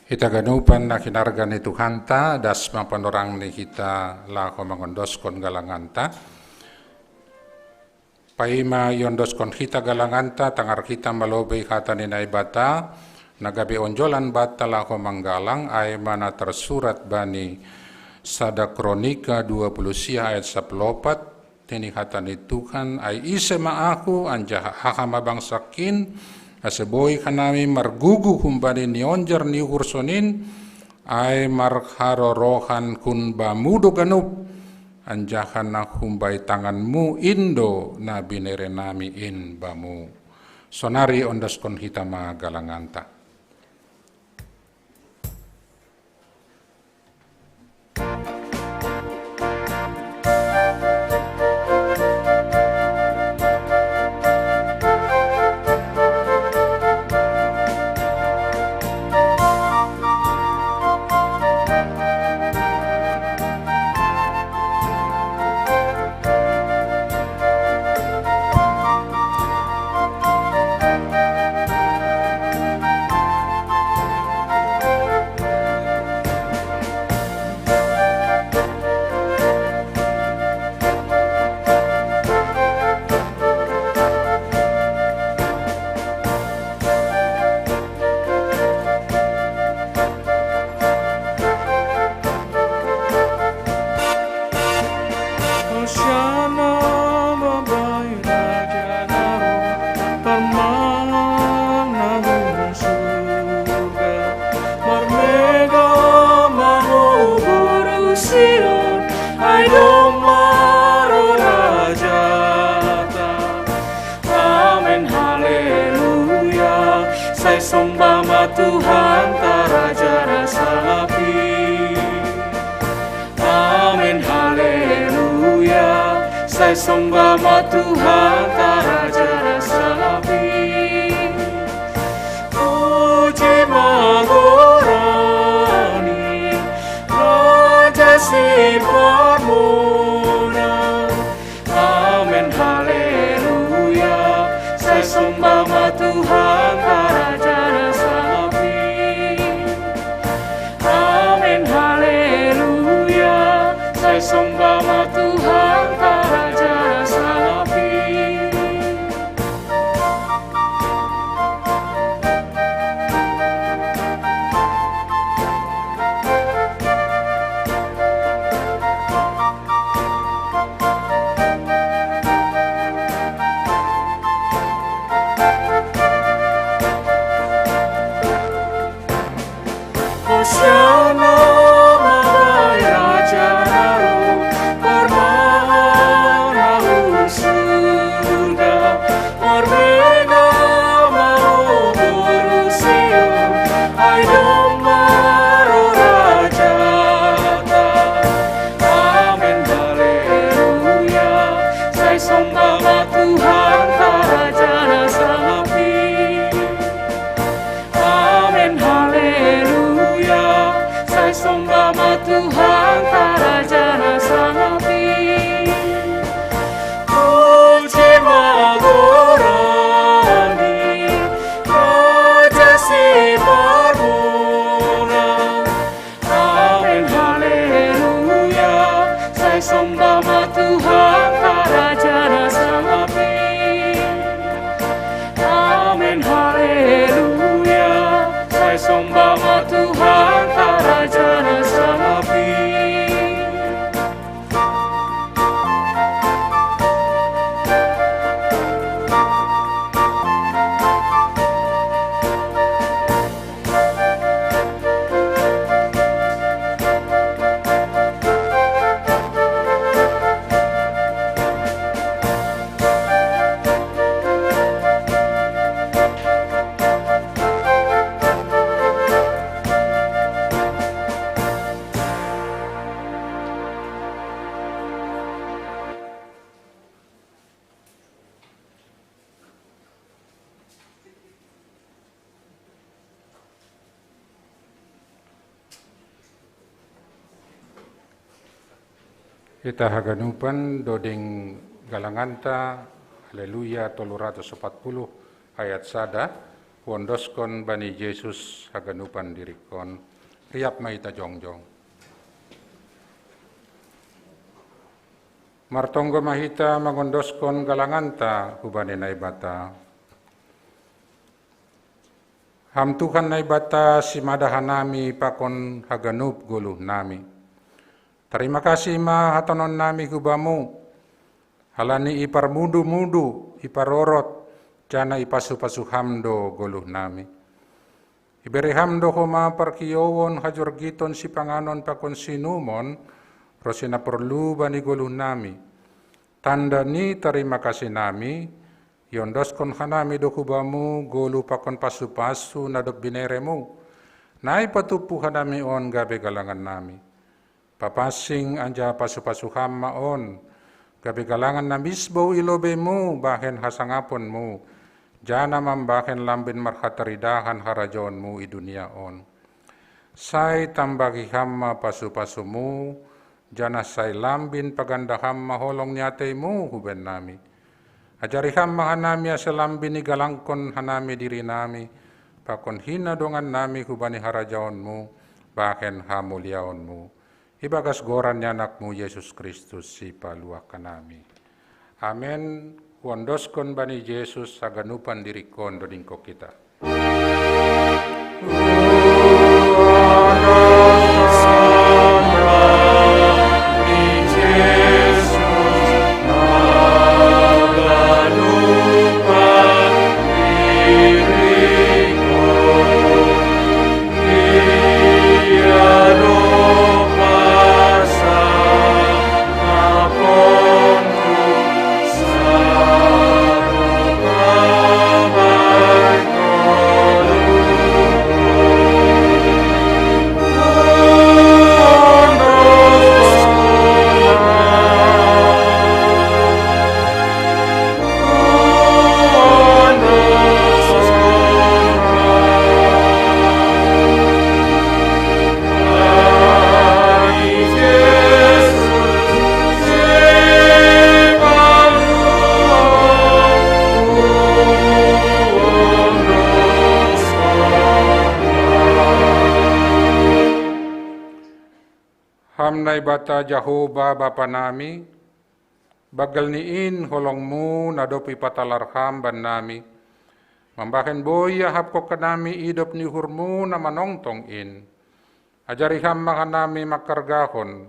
Hita ganupan na hinarga ni Tuhanta, das ma panorang ni hita laho mangondoskon galanganta. Paima iondoskon hita galanganta, tangar hita ma lobei hata ni Naibata, na gabe onjolan banta laho manggalang, ai ma na tarsurat bani sada Kronika dua puluh sia ayat sapuluh opat, nini hata ni Tuhan, ai ise ma ahu, anjaha aha ma bangsangkin, ase boi hanami margugu humbani nionjar ni uhur sonin, ai marharorohan hun bamu do ganup, anjaha na humbai tanganmu in do na binere nami in bamu. Sonari ondoskon hita ma galanganta. Hosiana, mambahen raja na ro, parmangan na hun surga, marmega ma ho boru Sion, ai domma ro rajata. Amen, haleluya. Sai somba ma Tuhanta, raja na salap i. Amen, haleluya. Sai somba ma Tuhanta, raja na salap i. Puji ma goraNi, raja si parmon. Siana mabai raja naru, parmana hu surga, marbega ma ho boru Sion, ai domma ro rajata. Amen, haleluya, sai somba ma Tuhanta, rajana sangapi. Amen, haleluya, sai somba ma Tuhanta, rajana sangapi. Puji ma gorani, raja si parmona. Amen, haleluya, sai somba ma Tuhanta, rajana sangapi. Amen, haleluya, sai somba ma Tuhanta, rajana sangapi. Hita haganupan doding galanganta, Haleluya tolu ratus opat puluh ayat sada, huondoskon bani Jesus haganupan dirikkon. Riap ma hita jongjong. Martonggo ma hita mangondoskon galanganta hubani Naibata. Ham Tuhan Naibata, simada hanami pakon haganup goluhnami. Tarima kasih ma hatononnami hu Bamu, halani iparmudu-mudu, iparorot, janah ipasu-pasu Ham do goluhnami. Ibere Ham do homa parhiouon hajorgiton sipanganon pakon siinumon, ronsi na porlu bani goluhnami. Tanda ni tarima kasih nami, iondoskon hanami do hu Bamu goluh pakon pasu-pasu na dob binereMu, na ipatumpu hanami on gabe galangannami. Papansing anjaha pasu-pasu Ham ma on, gabe galangan na misbou i lobeiMu bahen hasangaponMu, janah mambahen lambin marhataridahan harajaonMu i dunia on. Sai tambahi Ham ma pasu-pasuMu, janah sai lambin paganda Ham ma holong ni ateiMu hu bennami. Ajari Ham ma hanami ase lambin igalangkon hanami dirinami, pakon hinadongannami hubani harajaonMu, bahen hamuliaonMu. Ibagas goran ni AnakMu Jesus Kristus Sipaluah hanami. Amen. Huondoskon bani Jesus haganupan dirikkon, dodingkon hita. Ham Naibata Jahowa Bapa nami, banggal ni in holongMu na dob ipatalar Ham bannami, mambahen boi iahapkon hanami idop ni uhurMu na manongtong in. Ajari Ham ma hanami mangkargahon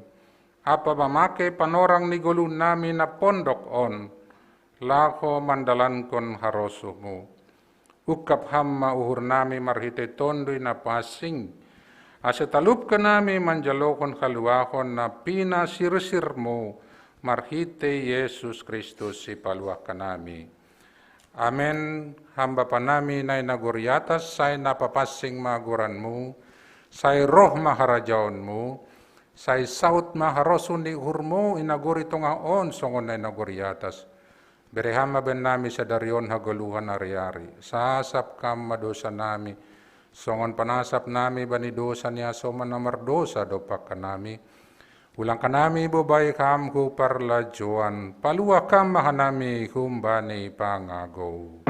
ampa mamake panorang ni goluhnami na pondok on, laho mandalankon harosuhMu. Ungkap Ham ma uhurnami marhitei Tonduy Napansing, Ase talup hanami manjalohon haluahon na pinasirsirmu marhitei Jesus Kristus Sipaluah hanami. Amen. Ham Bapa nami na i nagori atas, sai na papansing ma goranmu, sai roh ma harajaonmu, sai saut ma harosuh ni uhurmu i nagori tongah on songon na i nagori atas. Bere Ham ma bahen nami sadari on hagoluhan ari-ari. Sasap Ham ma dosa nami, songon panasap nami bani dosa ni hasoman na mardosa dompak hanami. Ulang hanami bobai Ham hu parlajoan, paluah Ham ma hanami humbani pangagou.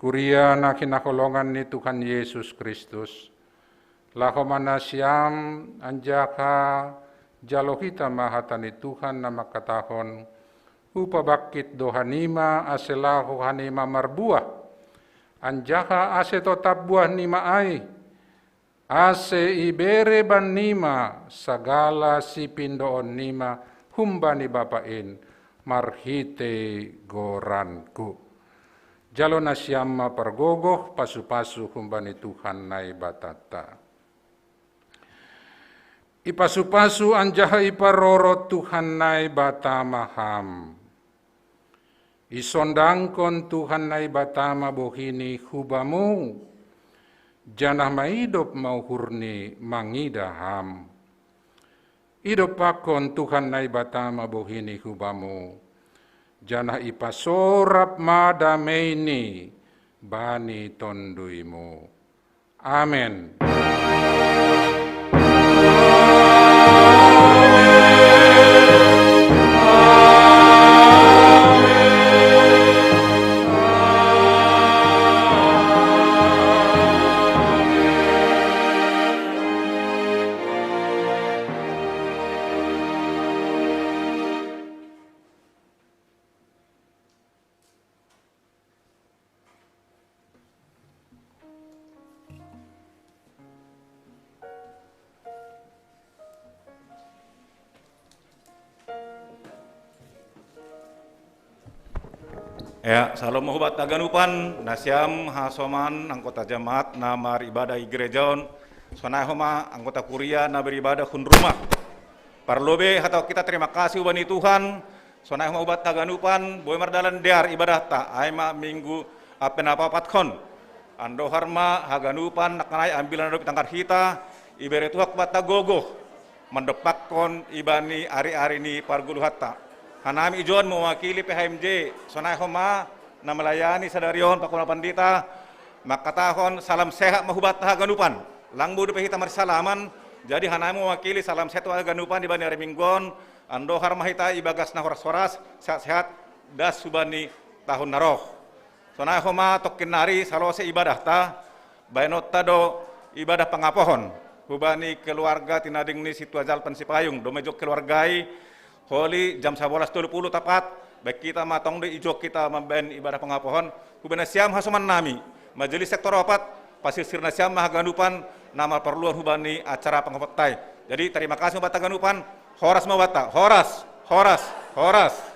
Kuria na hinaholongan ni Tuhan Yesus Kristus, laho ma nasiam anjaha jalo hita ma hata ni Tuhan na mangkatahon: Hupabangkit do hanima ase laho hanima marbuah, anjaha ase totap buahnima ai, ase ibere bannima sagala sipindoonnima humbani Bapa in marhitei goranku. Jalo nasiam ma pargogoh pasupasu humbani Tuhan Naibatanta. Ipasupasu anjaha iparorot Tuhan Naibata ma ham. Isondangkon Tuhan Naibata ma bohini hu bamu, janah maidop ma uhurni mangidah ham. Idompakkon Tuhan Naibata ma bohini hu bamu, janah ipasorap ma dameini bani tonduimu. Amen. Ya, salom ma hubanta haganupan, nasiam hasoman anggota jemaat na maribadah i gereja on, sonai homa anggota kuria na beribadah hun rumah. Parlobei hatahon hita terima kasih hubani Tuhan, sonai homa hubanta haganupan, boi mardalan dear ibadahta, ai ma minggu Advent na paopathon. Andohar ma haganupan nangkin ai ambilan na dob itangkar hita, ibere Tuhan hubanta gogoh mandompakkon ibani ari-ari ni pargoluhanta. Hanami ijon mewakili P H M J, sonai homa na melayani sadari on pakon pandita, mangkatahon salam sehat ma hubanta haganupan. Lang boi dope hita marsalaman, jadi hanami mewakili salam sehat haganupan ibani ari minggu on, andohar ma hita ibagas na horas-horas, sehat-sehat, das hubani tahun na roh. Sonai homa tongkin nari salose ibadahta, baenonta do ibadah pangapohon hubani keluarga tinading ni Situajalpan Sipayung, dohot jolo keluarga i, holi jam sabolas tolu pulu tapat, baen hita ma tong do ijo hita mambaen ibadah pangapohon, hubani nasiam hasoman nami, majelis sektor opat, pasirsir nasiam ma haganupan na marparluan hubani acara pangapohonta i. Jadi terima kasih hubanta haganupan, horas ma hubanta, horas, horas, horas.